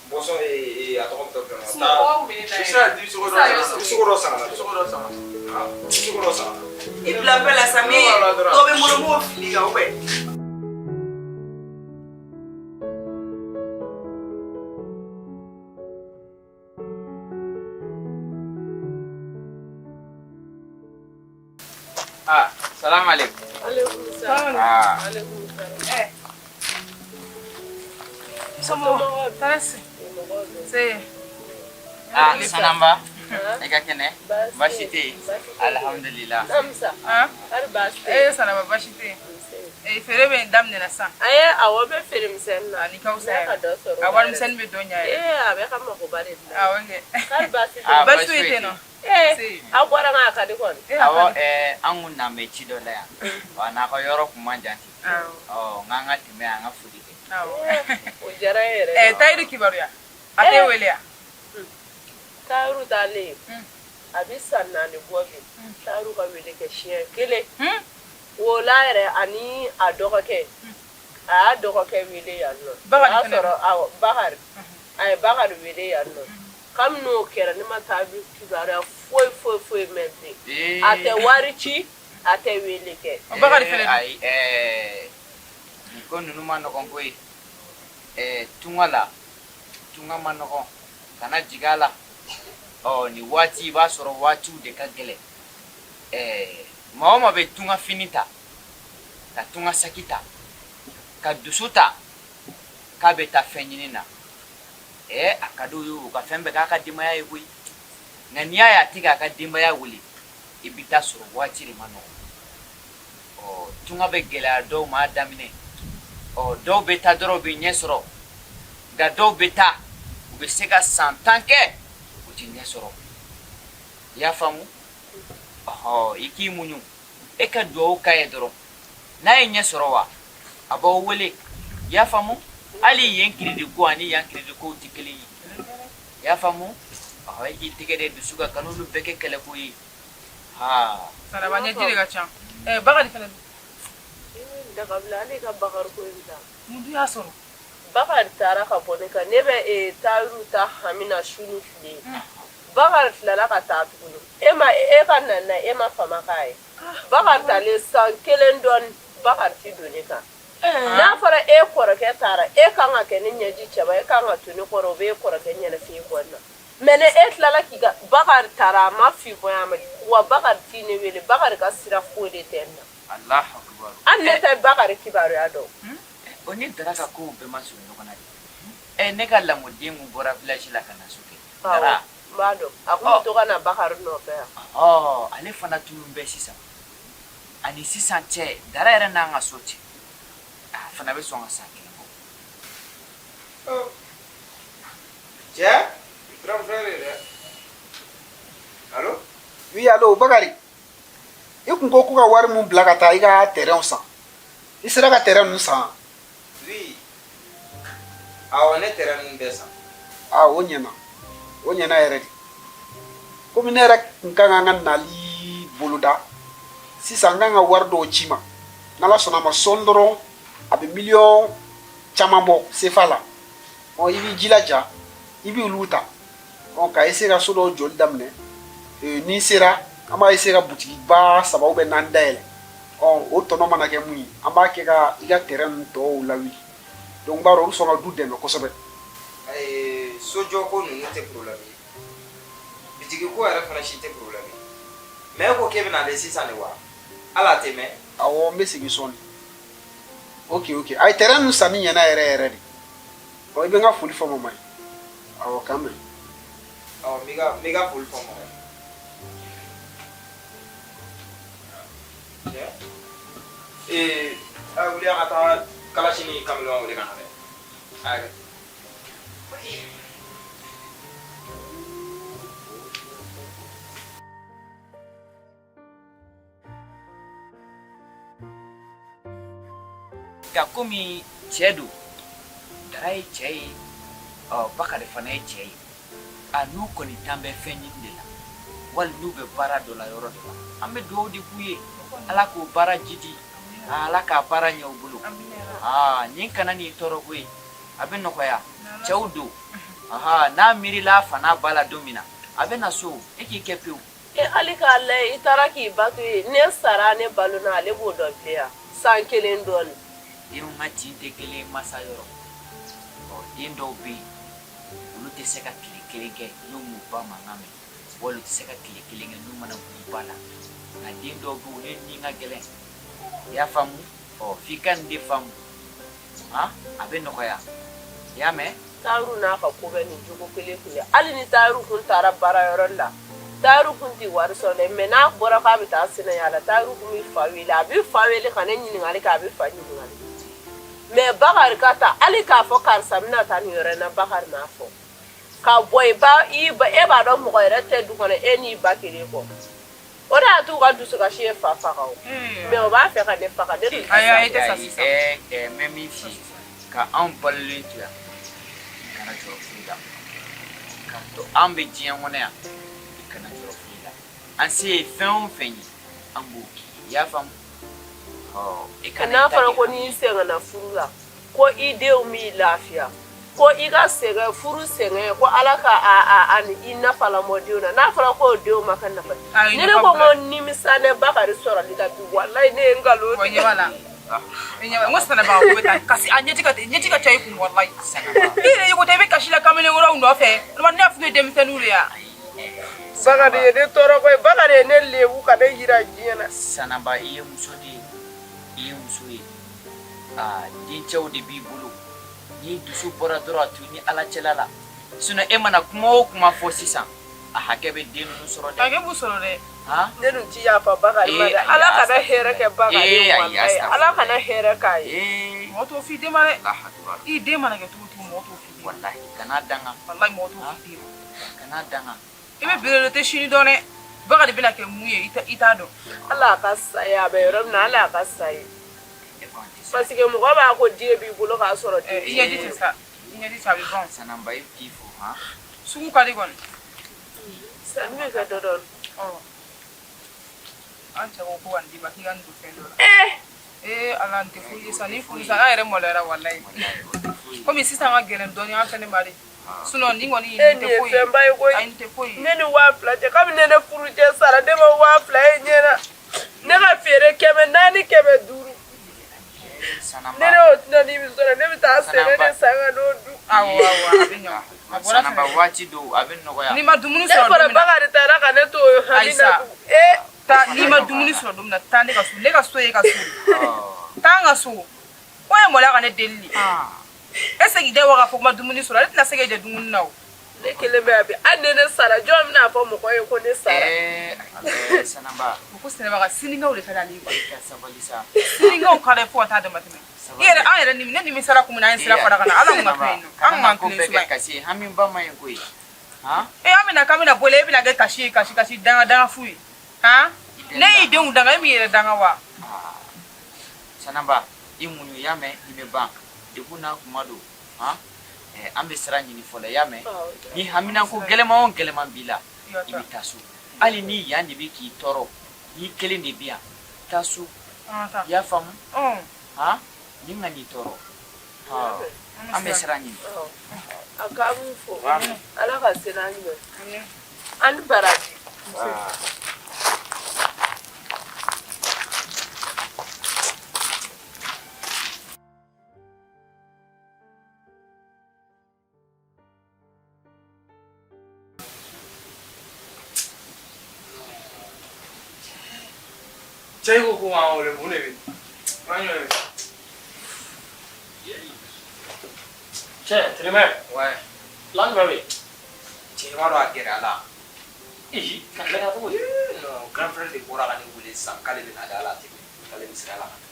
Boisson a tɔgɔ bɛ taa fɛn Sunɔgɔ bɛ ne na I bɛ se yɛrɛ. ka di sogo dɔ san. Sogo dɔ san ka na. Sogo dɔ san. Sogo dɔ san ka na. I bila bɛɛ la sa, min dɔ bɛ n bolo, n b'o fili kan ou bien. Ah, salam alaikum. Aleykum salam. Ah. Aleykum salam. Eh. Somɔgɔw, tɔɔrɔ si. Se. Ah, Sanamba. I ka kɛnɛ? Baasi tɛ yen. Baasi tɛ yen. Alhamdulillah. Amsa. Han? Hali baasi tɛ yen. Eh, Sanaba, baasi tɛ yen. Eh, feere bɛ yen daminɛna sisan. Ayi, awɔ, n bɛ feere misɛnnin na. A ni ka fisa N'a ka yɛrɛ. dɔ sɔrɔ. A wari misɛnnin bɛ dɔ ɲa yɛrɛ. Ee, a bɛ ka makoba de dilan. Awɔ kɛ. Hali baasi tɛ Ah, yen. Baasi foyi tɛ yen nɔ. Ee, aw bɔra nka a ka di kɔni. Awɔ, an kun n'an bɛ ci dɔ la yan. Wa n'a ka yɔrɔ kun man jan ten. Awɔ. Ɔ, n k'an ka tɛmɛ an ka foli kɛ. Awɔ. O diyara n yɛrɛ. Eh, Tayiru kibaruya. A t'e wele yan. Tayiru taalen. A bɛ san 4 bɔ bi. Tayiru ka wele kɛ siɲɛ kelen. O la yɛrɛ ani a dɔgɔkɛ. A y'a dɔgɔkɛ wele yan nɔ. Bakari O y'a fɛnɛ. sɔrɔ awɔ Bakari. A ye Bakari wele yan nɔ. Kabini n'o kɛra ne ma Tayiru kibaruya foyi foyi foyi mɛn bilen. A tɛ wari ci, a tɛ wele kɛ. Bakari fɛnɛ dun? Ayi, nin ko ninnu ma nɔgɔn koyi. Tunga la, tunga ma nɔgɔn. Kana jigin a la. Ɔ, nin waati i b'a sɔrɔ waatiw de ka gɛlɛn. Maa o maa bɛ tunga fini ta, ka tunga saki ta, ka dusu ta k'a bɛ taa fɛn ɲini na. A ka d'u ye u ka fɛn bɛɛ k'a ka denbaya ye koyi. Nka n'i y'a ye a tɛ k'a ka denbaya wele, i bɛ taa sɔrɔ waati de ma nɔgɔn. Ɔ, tunga bɛ gɛlɛya dɔw ma a daminɛ. Ɔ, dɔw bɛ taa dɔrɔn u bɛ ɲɛ sɔrɔ. Nka dɔw bɛ taa u bɛ se ka san 10 kɛ u tɛ ɲɛ sɔrɔ. I y'a faamu? Ɔhɔ, i k'i muɲu. E ka duwawu k'a ye dɔrɔn. N'a ye ɲɛ sɔrɔ wa, a b'aw wele. I y'a faamu? Hali yen kiridi ko ani yan kiridi kow tɛ kelen ye. I y'a faamu? Ɔhɔ, e k'i tɛgɛ de dusu kan, kan'olu bɛɛ kɛ kɛlɛko ye. Ha. Sanaba, ɲɛji de ka ca. Eh, Bakari fɛnɛ dun? Dakabila, hali ka Bakari ko in ta. Mun dun y'a sɔrɔ? Bakari taara ka bɔ ne kan. Ne bɛ Tayiru ta hami na su ni tile. Bakari tilala ka taa tuguni. E ma e ka na na e ma fama k'a ye. Bakari taalen san 1 dɔɔni, Bakari ti don ne kan. N'a fɔra e kɔrɔkɛ taara, e kan ka kɛ ne ɲɛji cɛba, e kan ka to ne kɔrɔ, o b'e kɔrɔkɛ ɲɛnafin bɔ ne na. Mais ne e tilala k'i ka Bakari taara, a ma f'i bɔ a ma wa Bakari t'i ne wele, Bakari ka sira foyi de tɛ n na. Allahu akbar. Hali ne tɛ Bakari kibaruya dɔn. O ni Dara ka kow bɛɛ ma surun ɲɔgɔn na de. Ne ka lamɔden kun bɔra village la ka na so kɛ. Dara. N b'a dɔn. A kun bɛ to ka na Bakari nɔfɛ yan. Ɔ, ale fana tunun bɛ sisan. Ani sisan cɛ, Dara yɛrɛ n'an ka so cɛ. A fana bɛ sɔn ka san 1 bɔ. Cɛ, grand frère ye dɛ. Allo? Oui, allo, Bakari. I kun ko ko ka wari mun bila ka taa i ka terrain san. I sera ka terrain ninnu san? Oui. Awɔ, ne terrain ninnu bɛɛ san. Ah, o ɲɛna. O ɲɛna yɛrɛ de. Komi ne yɛrɛ kun kan ka n ka nali boloda. Sisan n kan ka wari dɔw ci ma. N'Ala sɔnna a ma sɔɔni dɔrɔn a bɛ miliyɔn caman bɔ sefa la. Ɔ, i b'i jilaja, i b'olu ta. Ɔ, ka essayer ka so dɔw jɔli daminɛ. N'i sera, an b'a essayer ka butigiba 3 ou bien 4 dayɛlɛ. Ɔ, o tɔnɔ mana kɛ mun ye, an b'a kɛ ka i ka terrain ninnu tɔw lawuli. Donc n b'a dɔn o bɛ sɔn ka du dɛmɛ kosɛbɛ. Sojɔ ko ninnu tɛ problème ye. Bitigi ko yɛrɛ fana si tɛ problème ye. Mais e ko k'e bɛna ale sisan de wa? Hali a tɛ mɛn. Awɔ, n bɛ segin sɔɔni. Ok, ok. Ayi, terrain ninnu sanni ɲɛna yɛrɛ yɛrɛ de. Ɔ, i bɛ n ka foli fɔ mama ye. Awɔ, k'an bɛn. Awɔ, n b'i ka foli fɔ mama ye. Cɛ, a wuli a ka taa kalasi ni kameleon wele ka na dɛ. A y'a kɛ. Nka komi cɛ don, Dara ye cɛ ye, ɔ Bakari fana ye cɛ ye. A n'u kɔni tan bɛ fɛn ɲini de la, wali n'u bɛ baara dɔ la yɔrɔ dɔ la, an bɛ dugawu de k'u ye. Ala k'o baara jidi, Ala k'a baara ɲɛ u bolo. Aa nin kana n'i tɔɔrɔ koyi, a bɛ nɔgɔya. Cɛw don, aha n'a miirila a fa n'a ba la don min na, a bɛ na so, e k'i kɛ pewu. E hali k'a lajɛ i taara k'i ba to yen ne sara ne balona ale b'o dɔn bilen yan san kelen dɔɔnin. Denw ka tin tɛ kelen ye masa yɔrɔ. Ɔ den dɔw bɛ yen, olu tɛ se ka tile kelen kɛ n'u m'u ba mankan mɛn, wali u tɛ se ka tile kelen kɛ n'u mana bɔ u ba la. Nka den dɔw bɛ yen, olu ni ka gɛlɛn. I y'a faamu? Ɔ f'i ka nin de faamu. Han, a bɛ nɔgɔya. I y'a mɛn? Tayiru n'a ka ko bɛɛ nin jogo kelen tun dɛ hali ni Tayiru kun taara baarayɔrɔ la Tayiru kun tɛ wari sɔrɔ dɛ mais n'a bɔra k'a bɛ taa senaya la Tayiru kun bɛ fa wele a bɛ fa wele ka ne ɲininkali kɛ a bɛ fa ɲininkali mais Bakari ka taa hali k'a fɔ karisa bɛna taa nin yɔrɔ in na Bakari m'a fɔ ka bɔ i ba i ba e b'a dɔn mɔgɔ yɛrɛ tɛ du kɔnɔ e n'i ba kelen kɔ o de y'a t'u ka dusukasi ye fa faga o mais o b'a fɛ ka ne faga ne dun tɛ sa. Ayi, n bɛ min f'i ye ka anw balolen to yan i kana jɔrɔ foyi la k'a to an bɛ diɲɛ kɔnɔ yan i kana jɔrɔ foyi la an se ye fɛn o fɛn ye an b'o k'i ye i y'a faamu ɔ i kana n'a i ta fɔra kɛ ko n'i sɛgɛnna furu la ko i denw b'i lafiya ko i ka sɛgɛn furu sɛgɛn ko ala ka a a a ni i nafa lamɔ denw na n'a fɔra ko denw ma ka nafa Ayi, ni ne nafa ko n b'u la. ko nimisa ne Bakari sɔrɔli la bi walayi ne ye nkalon Wa ɲɛ b'a la. I ɲɛ b'a- n ko sɛnɛbaga ko bɛ taa kasi a ɲɛji ka ɲɛji ka ca i kun walayi. I yɛrɛ i ko tɛ i bɛ kasi la kamalenkɔrɔw nɔfɛ. Walima ne y'a f'i ye denmisɛnninw de ya. Bakari ye ne tɔɔrɔ koyi Bakari ye ne lebu ka ne yira diɲɛ na Sanaba i ye muso de ye i ye muso ye aa dencɛw de b'i bolo n'i dusu bɔra dɔrɔn a to i ni ala cɛla la sinon e mana kuma o kuma fɔ sisan a hakɛ bɛ den ninnu sɔrɔ dɛ Hakɛ b'u sɔrɔ dɛ. han ne dun ti yafa Bakari ma Ee, dɛ ayi, ala kana astafurlayi. hɛrɛ kɛ Bakari Ee, ye ayi, walayi astafurlayi. ala kana hɛrɛ k'a ye ee Mɔgɔ t'o f'i den ma dɛ. Allahu akbar I den mana kɛ cogo o cogo mɔgɔ t'o f'i den ma. walahi kana danga Walayi mɔgɔ t'o f'i den ma. kana danga I bɛ bere tɛ sini dɔn dɛ. Bakari bɛna kɛ mun ye i t'a dɔn. ala a ka sa ye a bɛ yɔrɔ min na ala a ka sa ye e ko an tɛ se parce que mɔgɔ b'a ko den b'i bolo k'a sɔrɔ den I ɲɛji tɛ sa. I ɲɛji tɛ a bɛ ban. Sanaba i k'i fo han Sugu ka di kɔni. Sanni bɛ kɛ dɔ dɔɔni Ɔ. An cɛ ko ko ka nin d'i ma k'i ka nin don fɛn dɔ la. ee Ee ala nin tɛ foyi ye sa ni furu sa an yɛrɛ maloyara walayi. Komi sisan ka gɛlɛn dɔɔni an fɛnɛ ma de. Sinon nin kɔni e nin nin tɛ ye foyi ye. fɛnba ye koyi Ayi nin tɛ foyi ye. ne ni 2000 cɛ kabini ne ne furu cɛ sara ne ma 2000 ye ɲɛ na ne ka feere 400 500 Sanaba ne ne y'o tɛna ni min sɔrɔ ne bɛ taa sɛnɛ de san ka n'o dun Awɔ awɔ a bɛ ɲa. A bɔra Sanaba fɛnɛ. waati dɔw a bɛ nɔgɔya N'i ma dumuni ne sɔrɔ fɔra don min na. Bakari taara ka ne to o hami na Ayisa. tugun ee Taa n'i ma dumuni sɔrɔ don min na taa ne ka so ne ka so ye ka so de. Ɔ, Taa n ka so. O ye maloya ka ne deli de. E se k'i da wa k'a fɔ ko ma dumuni sɔrɔ ale tɛna se k'e jɛ dumuni na o. ne kelen bɛ yan bi hali ni ne sara jɔn bɛna fɔ mɔgɔ ye ko ne sara ee ee, Sanaba O ko sɛnɛbaga siniŋaw de ka d'ale ye quoi. e ka sabali sa Siniŋaw ka d'a ye fo ka taa dama tɛmɛ. I yɛrɛ an yɛrɛ ni ne nimisara kun min na an ye sira fara ka na ala mun ka to yen nɔ. An kun kana b'an ko tilen bɛɛ suba kɛ ye. kasi ye hamiba man ɲi koyi han E an bɛna k'an bɛna bɔ e bɛna kɛ kasi ye kasi kasi danga danga fu ye. Han? Ne y'i denw danga e m'i yɛrɛ danga wa? Sanaba i muɲu i y'a mɛn i bɛ ban degun n'a kuma don han an bɛ sira ɲini fɔlɔ i y'a mɛn ni haminanko gɛlɛman o gɛlɛman b'i la i bɛ taa so hali ni yan de bɛ k'i tɔɔrɔ n'i kelen de bɛ yan taa so An ka taa. i y'a faamu Ɔn. han nin ka n'i tɔɔrɔ ɔ an bɛ sira ɲini a k'a b'u fo ala ka se n'a ɲuman an ni baraji Cɛ i ko ko k'an wele mun de bɛ yen? An ɲɔ ye. Cɛ Tirimɛ. Ouais. Plan jumɛn bɛ yen? Cɛ i b'a dɔn a gɛlɛyara. Ihi ka gɛlɛya cogo di? Non, grand frère de bɔra ka ne wele sisan k'ale bɛ na de ala tɛ k'ale bɛ sira la ka na.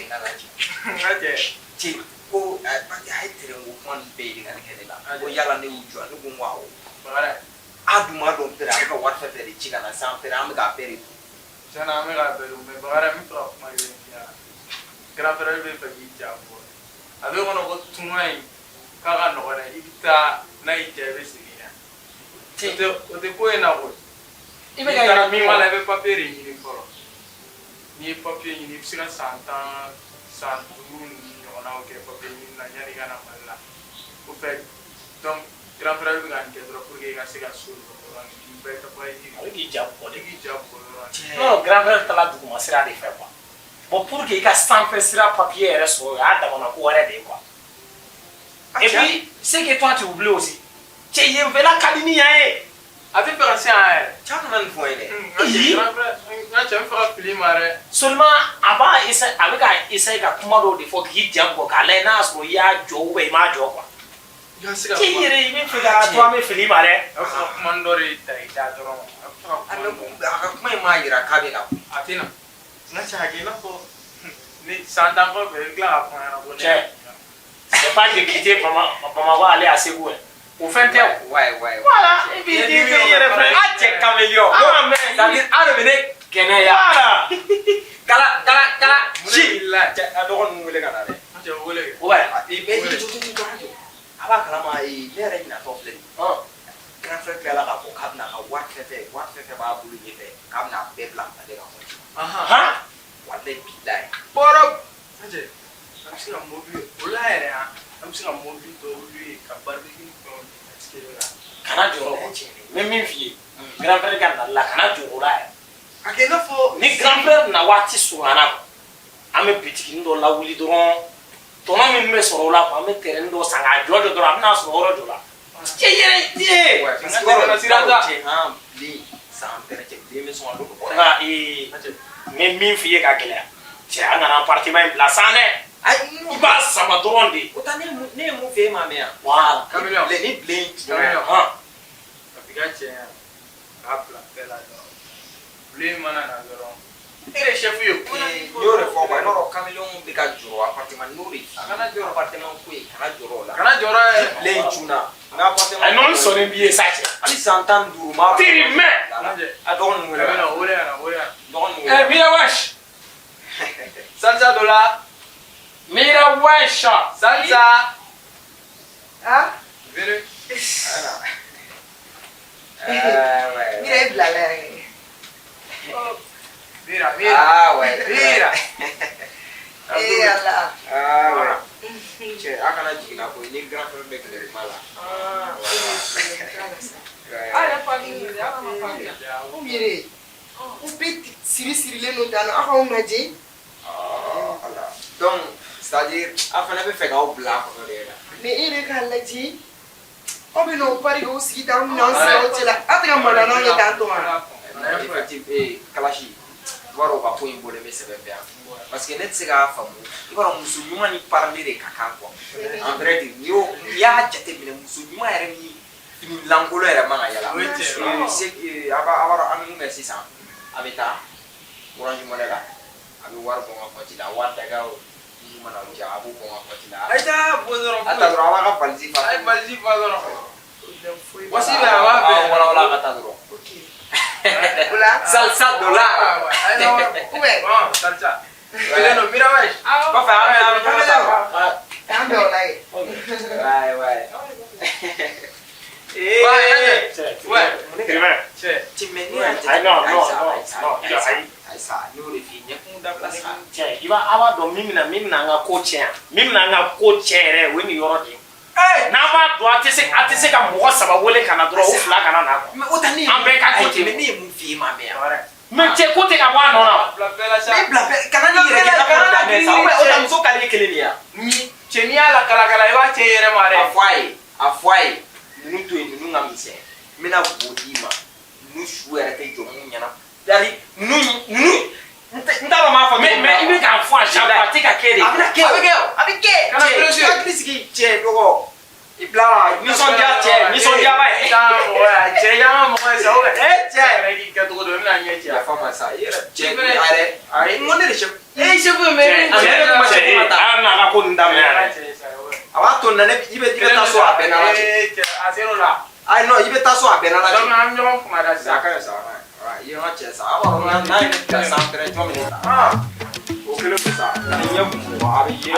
Ka na cɛ. N ka cɛ. Cɛ ko parce que a ye terrain ko kuma ninnu bɛɛ ɲininkali kɛ ne la. Ko yala ne y'u jɔ ne ko n ko awɔ. Bakari. A dun b'a dɔn pere a bɛ ka wari fɛn fɛn de ci ka na sisan pere an bɛ k'a bɛɛ de dun. Tiɲɛ na an bɛ k'a bɛɛ dun mais Bakari n bɛ fɛ ka kuma kelen f'i ɲɛna. Grand frère bɛ fɛ k'i ja bɔ. A bɛ kɔnɔ ko tunga in k'a ka nɔgɔn dɛ, i bɛ taa n'a y'i diya i bɛ segin yan. O tɛ ko in na koyi. I bɛ N'i ka taara yɛlɛ min tunga la, la i bɛ papier de ɲini fɔlɔ. N'i ye papier ɲini, i bɛ se ka san 10, san 5 ninnu ɲɔgɔnnaw kɛ papier ɲini na yanni i ka na Mali la. O fɛ, donc grand frère bɛ ka nin kɛ dɔrɔn pour que i ka se ka so jɔ dɔrɔn, k'i bɛɛ ka voyage. A bɛ k'i ja bugɔ de. I k'i ja bugɔ dɔrɔn. Non, grand frère taara duguma sira de fɛ quoi. Bon, pour que i ka sanfɛ sira papier yɛrɛ sɔrɔ, o y'a damana ko wɛrɛ de ye quoi. Et puis ce que toi tu oublies aussi, cɛ, yenfɛla ka di ni yan ye. A tɛ fɛ ka se yan yɛrɛ. Cɛ, kana nin fɔ n ye dɛ. N ka cɛ, grand frère, n ka cɛ, n bɛ fɛ ka fili i ma dɛ. Seulement a b'a essayer, a bɛ ka essayer ka kuma dɔw de fɔ k'i ja bugɔ k'a lajɛ n'a y'a sɔrɔ i y'a jɔ ou bien i m'a jɔ quoi. I ka se ka Cɛ, i yɛrɛ i bɛ fɛ k'a to an bɛ fili i ma dɛ. A bɛ fɛ ka kuma dɔ de ta i da dɔrɔn. A bɛ fɛ ka kuma dɔ. A ka kuma in m'a yira k'a bɛ na. A tɛ na. N ka cɛ, a kɛ i n'a fɔ ni san 10 kɔfɛ i bɛ tila k'a fɔ n ɲɛna ko ne. Cɛ, c'est pas de quitter Bamako aller à Ségou hein. O fɛn tɛ o. Ouais. Voilà, et puis i t'i yɛrɛ fɛ. A cɛ caméléon. Ah, mais c'est-à-dire a de bɛ ne kɛnɛya. Voilà. Kala kala kala. Mun de b'i la? Cɛ, a dɔgɔ ninnu wele ka na dɛ. N cɛ, o wele kɛ. Ouais. I bɛ i jɔ jɔ jɔ jɔ. A b'a kalama ee, ne yɛrɛ ɲinatɔ filɛ nin ye. Grand frère tilala k'a fɔ k'a bɛna a ka wari fɛn fɛn, wari fɛn fɛn b'a bolo yen fɛ, k'a bɛna a bɛɛ bila ale ka compte. Han. Walayi bilayi. Bɔrɔ. N cɛ, an bɛ se ka mobili o la yɛrɛ han, an bɛ se ka mobili dɔw louer ka barbecue ni fɛnw kɛ parce que Kana jɔrɔ o cɛ. N bɛ min f'i ye, grand frère ka nali la, kana jɔrɔ o la yɛrɛ. A kɛ i n'a fɔ Ni grand frère na waati surunyana quoi, an bɛ bitiginin dɔ lawuli dɔrɔn, tɔnɔ min bɛ sɔrɔ o la quoi, an bɛ terrain dɔ san k'a jɔ jɔ dɔrɔn, a bɛna sɔrɔ yɔrɔ jɔ la. Cɛ yɛrɛ ye. Ouais, parce que N ka cɛ, yɔrɔ cɛ han, bilen san pɛrɛ cɛ, bilen bɛ sɔn ka don kɔrɔ. Nka ee, n bɛ min f'i ye ka gɛlɛya, cɛ, an kana appartement in bila san dɛ. Ayi, I b'a sama dɔrɔn de. O ta ne ye mun fɛ e m'a mɛn yan. Voilà. Caméléon. Bilen ni bilen Caméléon. Han. A b'i ka cɛ yan k'a bila bɛɛ la dɔrɔn. Bilen mana na dɔrɔn, e de chef ye. N y'o de fɔ quoi, i b'a dɔn caméléon bɛ ka jɔrɔ appartement, n'o de f'i A kana ye. jɔrɔ. Appartement ko in, kana jɔrɔ o la. Kana jɔrɔ yɛrɛ. Bilen cunna n ka appartement. Ayi, non, n sɔnnen b'i ye sa cɛ. Hali san 15 n b'a. Teri mɛn. A dɔgɔ ninnu wele ka na. Caméléon, wele ka na, wele ka na. Dɔgɔ ninnu wele. Eh, Mira wesh. Salsa dɔ la. Mira wesh. Salsa. Ah. Venez. Ouais. Mira e bila la yɛrɛ. Mira, mira. Ah ouais. Mira. Eh Ala. Ah ouais. Cɛ, a kana jigin na koyi, ni grand frère bɛ kɛlɛ kuma la. A yɛrɛ fa min ye, a ma fa min. Anw yɛrɛ u bɛɛ siri sirilen don tan nɔ, aw k'anw lajɛ. Ah, ala. Donc, c'est-à-dire a fana bɛ fɛ k'aw bila a kɔnɔ de yɛrɛ. Mais e yɛrɛ k'a lajɛ, aw bɛ n'aw pari k'aw sigi tan, aw bɛ n'aw sigi aw cɛla, aw tɛ ka maloya n'anw ye tan tɔ wa? Effectivement, eh, Kalashi, i b'a dɔn u ka ko in bɔlen bɛ sɛbɛn fɛ yan. Parce que ne tɛ se k'a faamu. I b'a dɔn muso ɲuman ni parler de ka kan quoi. En vrai dire, n'i y'a jateminɛ, muso ɲuman yɛrɛ ni fini lankolon yɛrɛ man ka yala. O ye tiɲɛ ye. C'est que a b'a dɔn an bɛ mun kɛ sisan. A bɛ taa Orange Money la. A bɛ wari bɔ n ka compte la. Wari daga minnu mana o diya, a b'o bɔ n ka compte la. A ye taa bɔ dɔrɔn. A ta dɔrɔn, a b'a ka valise fa. A ye valise fa dɔrɔn. Wasi bɛ a b'a bɛɛ. Wala wala ka taa dɔrɔn. Ok. O la. Salsa dollar. Ou bien. Bon, salsa. Kelen don, Mira wesh. Kɔfɛ an bɛ ɲɔgɔn ta. K'an bɛn o la ye. Ouais. Ouais, ouais. Teri mɛn. Cɛ. Cɛ, mais ne y'a jate. Ayi, non, non, non, non, i jɔ, ayi. Ayisa, ne y'o de f'i ye, ɲɛkun dabila sa. Cɛ, i b'a a b'a dɔn min bɛna an ka ko tiɲɛ yan, min bɛna an ka ko tiɲɛ yɛrɛ, o ye nin yɔrɔ de ye. N'an b'a dɔn a tɛ se ka mɔgɔ saba wele ka na dɔrɔn, o fila kana na quoi. Mais o ta ne ye An bɛɛ ka to Ayi, ten. mais ne ye mun f'i ye, ma mɛn yan. Mais cɛ, ko tɛ ka bɔ a nɔ na. Bila bɛɛ la sa. Ne bila bɛɛ, kana n'i yɛrɛ kɛ i n'a fɔ danbɛ sa. O ta muso ka di e kelen de ye yan. Ni cɛ, n'i y'a lakalakala, i b'a cɛ i yɛrɛ ma dɛ. A fɔ a ye, a fɔ a ye, ninnu to yen, ninnu ka misɛn. N bɛna bo d'i ma. Ninnu su yɛrɛ tɛ jɔ mun ɲɛna. C'est-à-dire ninnu n t'a dɔn n b'a fɔ. Mais i bɛ k'a fɔ à chaque fois, a tɛ ka kɛ de. A bɛna kɛ o. A bɛ kɛ o, a bɛ kɛ. Kana Cɛ, presser. hakili sigi cɛ dɔgɔ. I bila la, nisɔndiya cɛ, nisɔndiyaba ye. Taa mɔgɔ ye, cɛ, y'an ka mɔgɔ ye sa, o bɛ. Eh, cɛ. Yɛrɛ k'i kɛcogo dɔn, i bɛna ɲɛ cɛ. Yafa ma sa, i yɛrɛ cɛ, I fɛnɛ- a yɛrɛ, ayi, n ko ne de chef. E ye chef ye, mais Cɛ, e ne kuma Cɛ, chef ma ta. an n'a ka ko nin daminɛ yan dɛ. A b'a to nin na, ne i bɛ taa so a bɛɛ n'Ala cɛ. Ee cɛ, a ser'o la. Ayi, non, i bɛ taa so a bɛɛ n'Ala Donc cɛ. an bɛ ɲɔgɔn kuma da A sisan. ka ɲi sa, a ka ɲi. I ye n ka cɛ sa, a b'a dɔn n'a ye ne bila san fɛrɛ, jɔn bɛ ne ta? Ah. O kelen don sa. Ka ɲɛ kumu a bɛ ye.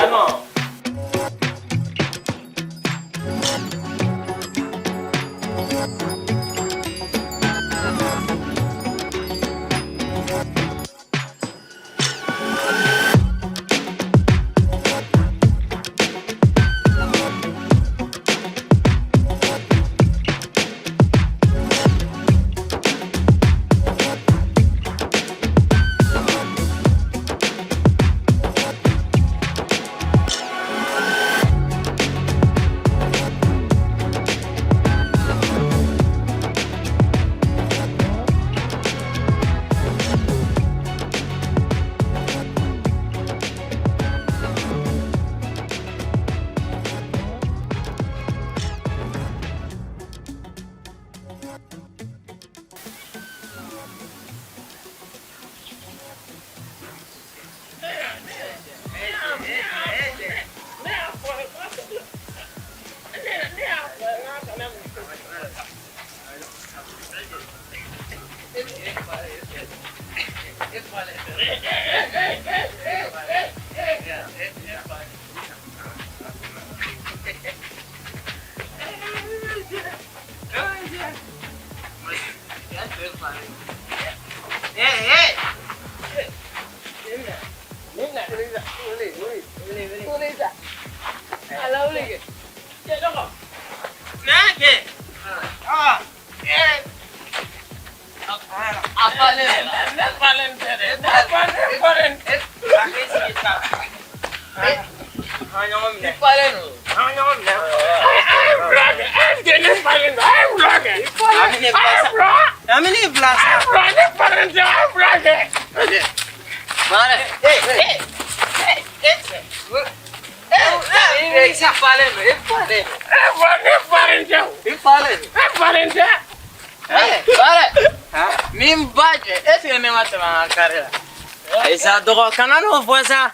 Ayi. Sa dɔgɔ kana n'o fɔ sa.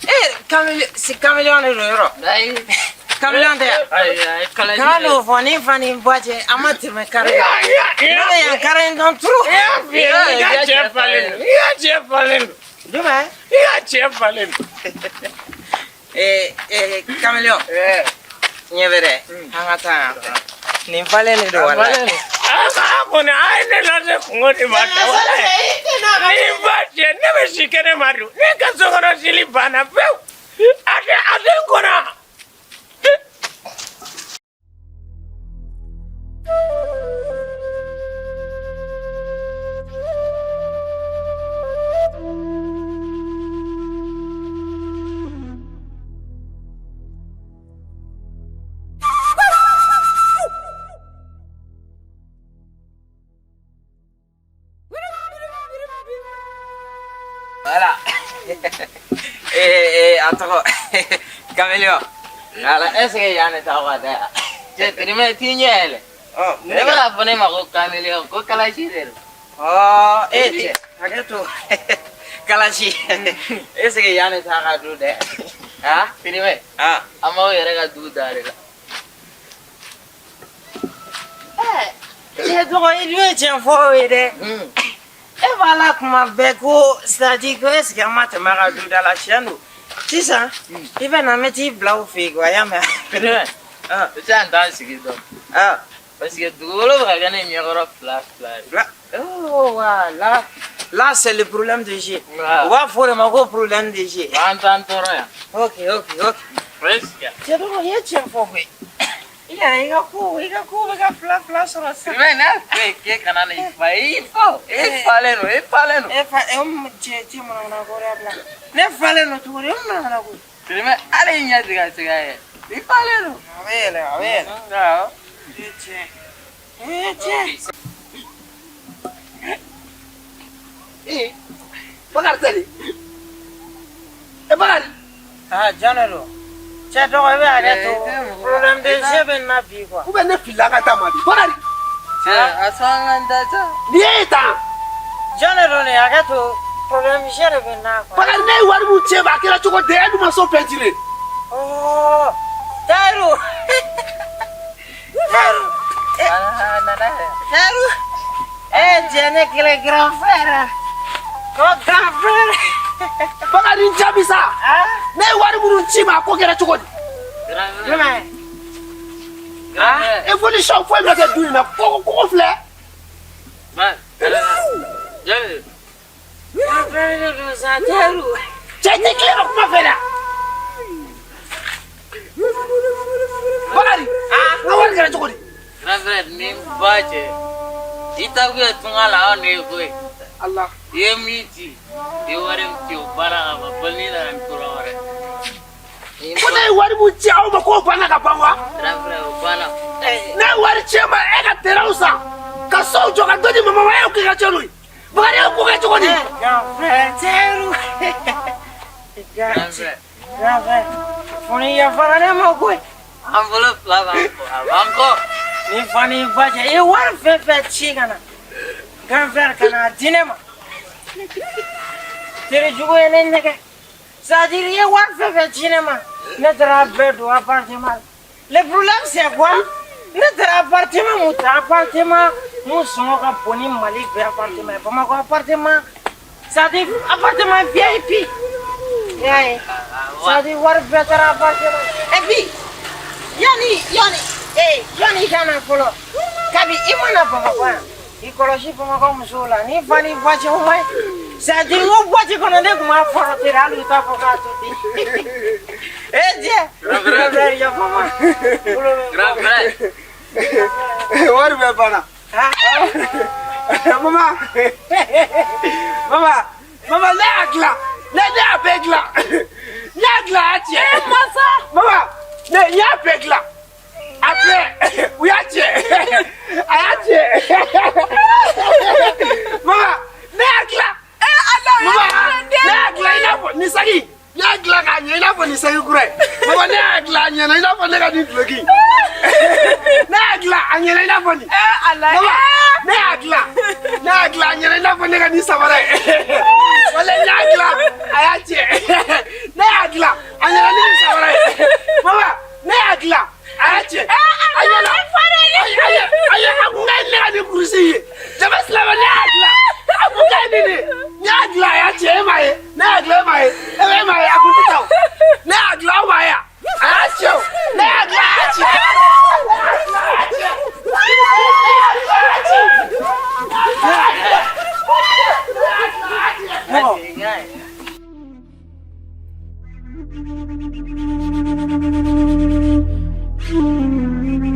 Ee kameleon de don yɔrɔ. Kameleon tɛ yan. Kana n'o fɔ ni fa ni ba cɛ an ma tɛmɛ kare kan. Ne bɛ yan kare in dɔn trop. I ka cɛ falen don. I ka cɛ falen don. Jumɛn? I ka cɛ falen don. Ee kameleon. Ɲɛ bɛ dɛ. An ka taa yan fɛ. Nin falen de don walayi. A kɔni a ye ne lase kungo de ma. Ni ba cɛ ne bɛ si kɛnɛ ma dun. Ne ka so kɔnɔ sili banna pewu. A tɛ n kɔnɔ. Voilà. Attends. Caméléon. Voilà, est-ce que y'en a pas d'ailleurs? Cɛ Tirimɛ t'i ɲɛ yɛlɛ. Ne bɛ k'a fɔ ne ma ko caméléon ko kalasi de don. Oh, eh cɛ, hakɛ to. Kalasi. Est-ce que y'an t'a ka du dɛ? Ah, Tirimɛ. Ah. An b'aw yɛrɛ ka du da de la. Cɛ dɔgɔ i dun ye tiɲɛ fɔ o ye dɛ. E b'a la kuma bɛɛ ko c'est-à-dire ko est-ce que an ma tɛmɛ a ka du da la tiɲɛ don. Sisan i bɛ na n bɛ t'i bila u fɛ yen quoi, y'a mɛn? Tirimɛ. I tɛ an t'an sigi dɔɔni. Ah. Parce que dugukolo bɛ ka kɛ ne ɲɛkɔrɔ fila fila de. Oh, voilà. Là, c'est le problème de G. U b'a fɔ o de ma ko problème de G. An t'an tɔɔrɔ yan. Ok, ok, ok. Cɛ dɔgɔ i ye tiɲɛ fɔ koyi. I yɛrɛ i ka ko bɛ ka fila fila sɔrɔ sisan. Tirimɛ n'a fɛ k'e kana na i fa i fa o. E falen don, e falen don. E fa e cɛ cɛ manamana ko de bila. Ne falen don cogo di? E manamana ko. Tirimɛ hali i ɲɛ tigɛ tigɛ yɛ. I falen don. A bɛ yɛlɛ, a bɛ yɛlɛ. Awɔ. E cɛ. E cɛ. Ee, Bakari tɛ de. E Bakari. Ah, jɔn de don? Cɛ dɔgɔ i bɛ hakɛ to. Problème de jeu bɛ n na bi quoi. Ou bien ne filila ka taa ma bi. Bakari. Cɛ a sɔn an ka da sa. N'i ye tan. Jɔn de don nin hakɛ to. Problème jeu de bɛ n na quoi. Bakari ne ye wari min ci e ma a kɛra cogo di e dun ma so pɛntire. Oh, Tayiru. Tayiru. Tayiru. Eh, cɛ ne kɛlen grand frère. Ko grand frère. Bakari. Bakari n jaabi sa. Ne ye wari minnu ci ma, a ko kɛra cogo di? Jumɛn? Évolution foyi ma kɛ du in na. Koko koko filɛ. Cɛ tɛ tile ka kuma fɛ dɛ. Bakari, n ka wari kɛra cogo di? Grand frère, ni n ba cɛ i ta kun ye tunga la anw de ye koyi. Allah. I ye min ci, i ye wari min ci o banna ka ban fo n'i nana ni kura wɛrɛ. Ko ne ye wari min ci aw ma k'o banna ka ban wa? Grand frère, o banna. Ne ye wari ci e ma e ka terrain san ka sow jɔ ka dɔ di mama ma e y'o kɛ ka cɛ n'o ye. Bakari e y'o ko kɛ cogo di? Grand frère, Tayiru. Grand frère. Grand frère, foni yafara ne ma koyi. An bolo fila b'an kɔ, a b'an kɔ. Ni fa ni ba cɛ, i ye wari fɛn fɛn ci ka na. Grand frère ka n'a di ne ma. Teri jugu ye ne nɛgɛ. C'est à dire i ye wari fɛn fɛn ci ne ma, ne taara a bɛɛ don appartement la. Le problème c'est quoi? Ne taara appartement mun ta, appartement mun sɔngɔ ka bon ni Mali bɛɛ appartement ye, Bamakɔ appartement, c'est à dire appartement VIP. I y'a ye? C'est à dire wari bɛɛ taara appartement. Et puis yanni yanni ee yanni i ka na fɔlɔ, kabi i ma na Bamakɔ yan, i kɔlɔsi Bamakɔ musow la, ni fa ni ba cɛ o ma ɲi. C'est à dire n ko boîte kɔnɔ ne tun b'a fɔrɔte de, hali u t'a fɔ k'a to ten. Eh Dieu! Grand frère, yafa n ma. Grand frère. Wari bɛɛ banna. Mama, mama, mama, ne y'a dilan. Ne y'a bɛɛ dilan. N y'a dilan a y'a tiɲɛ. Masa! Mama, ne n y'a bɛɛ dilan. A bɛɛ, u y'a tiɲɛ. A y'a tiɲɛ. Mama, ne y'a dilan. Mama, ne y'a dilan i n'a fɔ nin saki. Ne y'a dilan k'a ɲɛ i n'a fɔ nin saki kura ye. Mama, ne y'a dilan a ɲɛna i n'a fɔ ne ka nin duloki. Ne y'a dilan a ɲɛna i n'a fɔ nin. Mama, ne y'a dilan. Ne y'a dilan a ɲɛna i n'a fɔ ne ka nin samara ye. Walayi n y'a dilan a y'a tiɲɛ. Ne y'a dilan a ɲɛna ni nin samara ye. Mama, ne y'a dilan a y'a tiɲɛ. A ɲɛna. Ayi ayi, a kun ka ɲi ne ka nin kurusi ye. Jama silamɛ, ne y'a dilan. A kun ka ɲi ni nin ye. N y'a dilan a y'a tiɲɛ, e m'a ye. Ne y'a dilan e m'a ye. E m'a ye a kun tɛ taa o. Ne y'a dilan aw m'a ye wa? A y'a tiɲɛ o. Ne y'a dilan a y'a tiɲɛ. Ne y'a dilan a y'a tiɲɛ. Ne y'a dilan a y'a tiɲɛ. Ne y'a dilan a y'a tiɲɛ.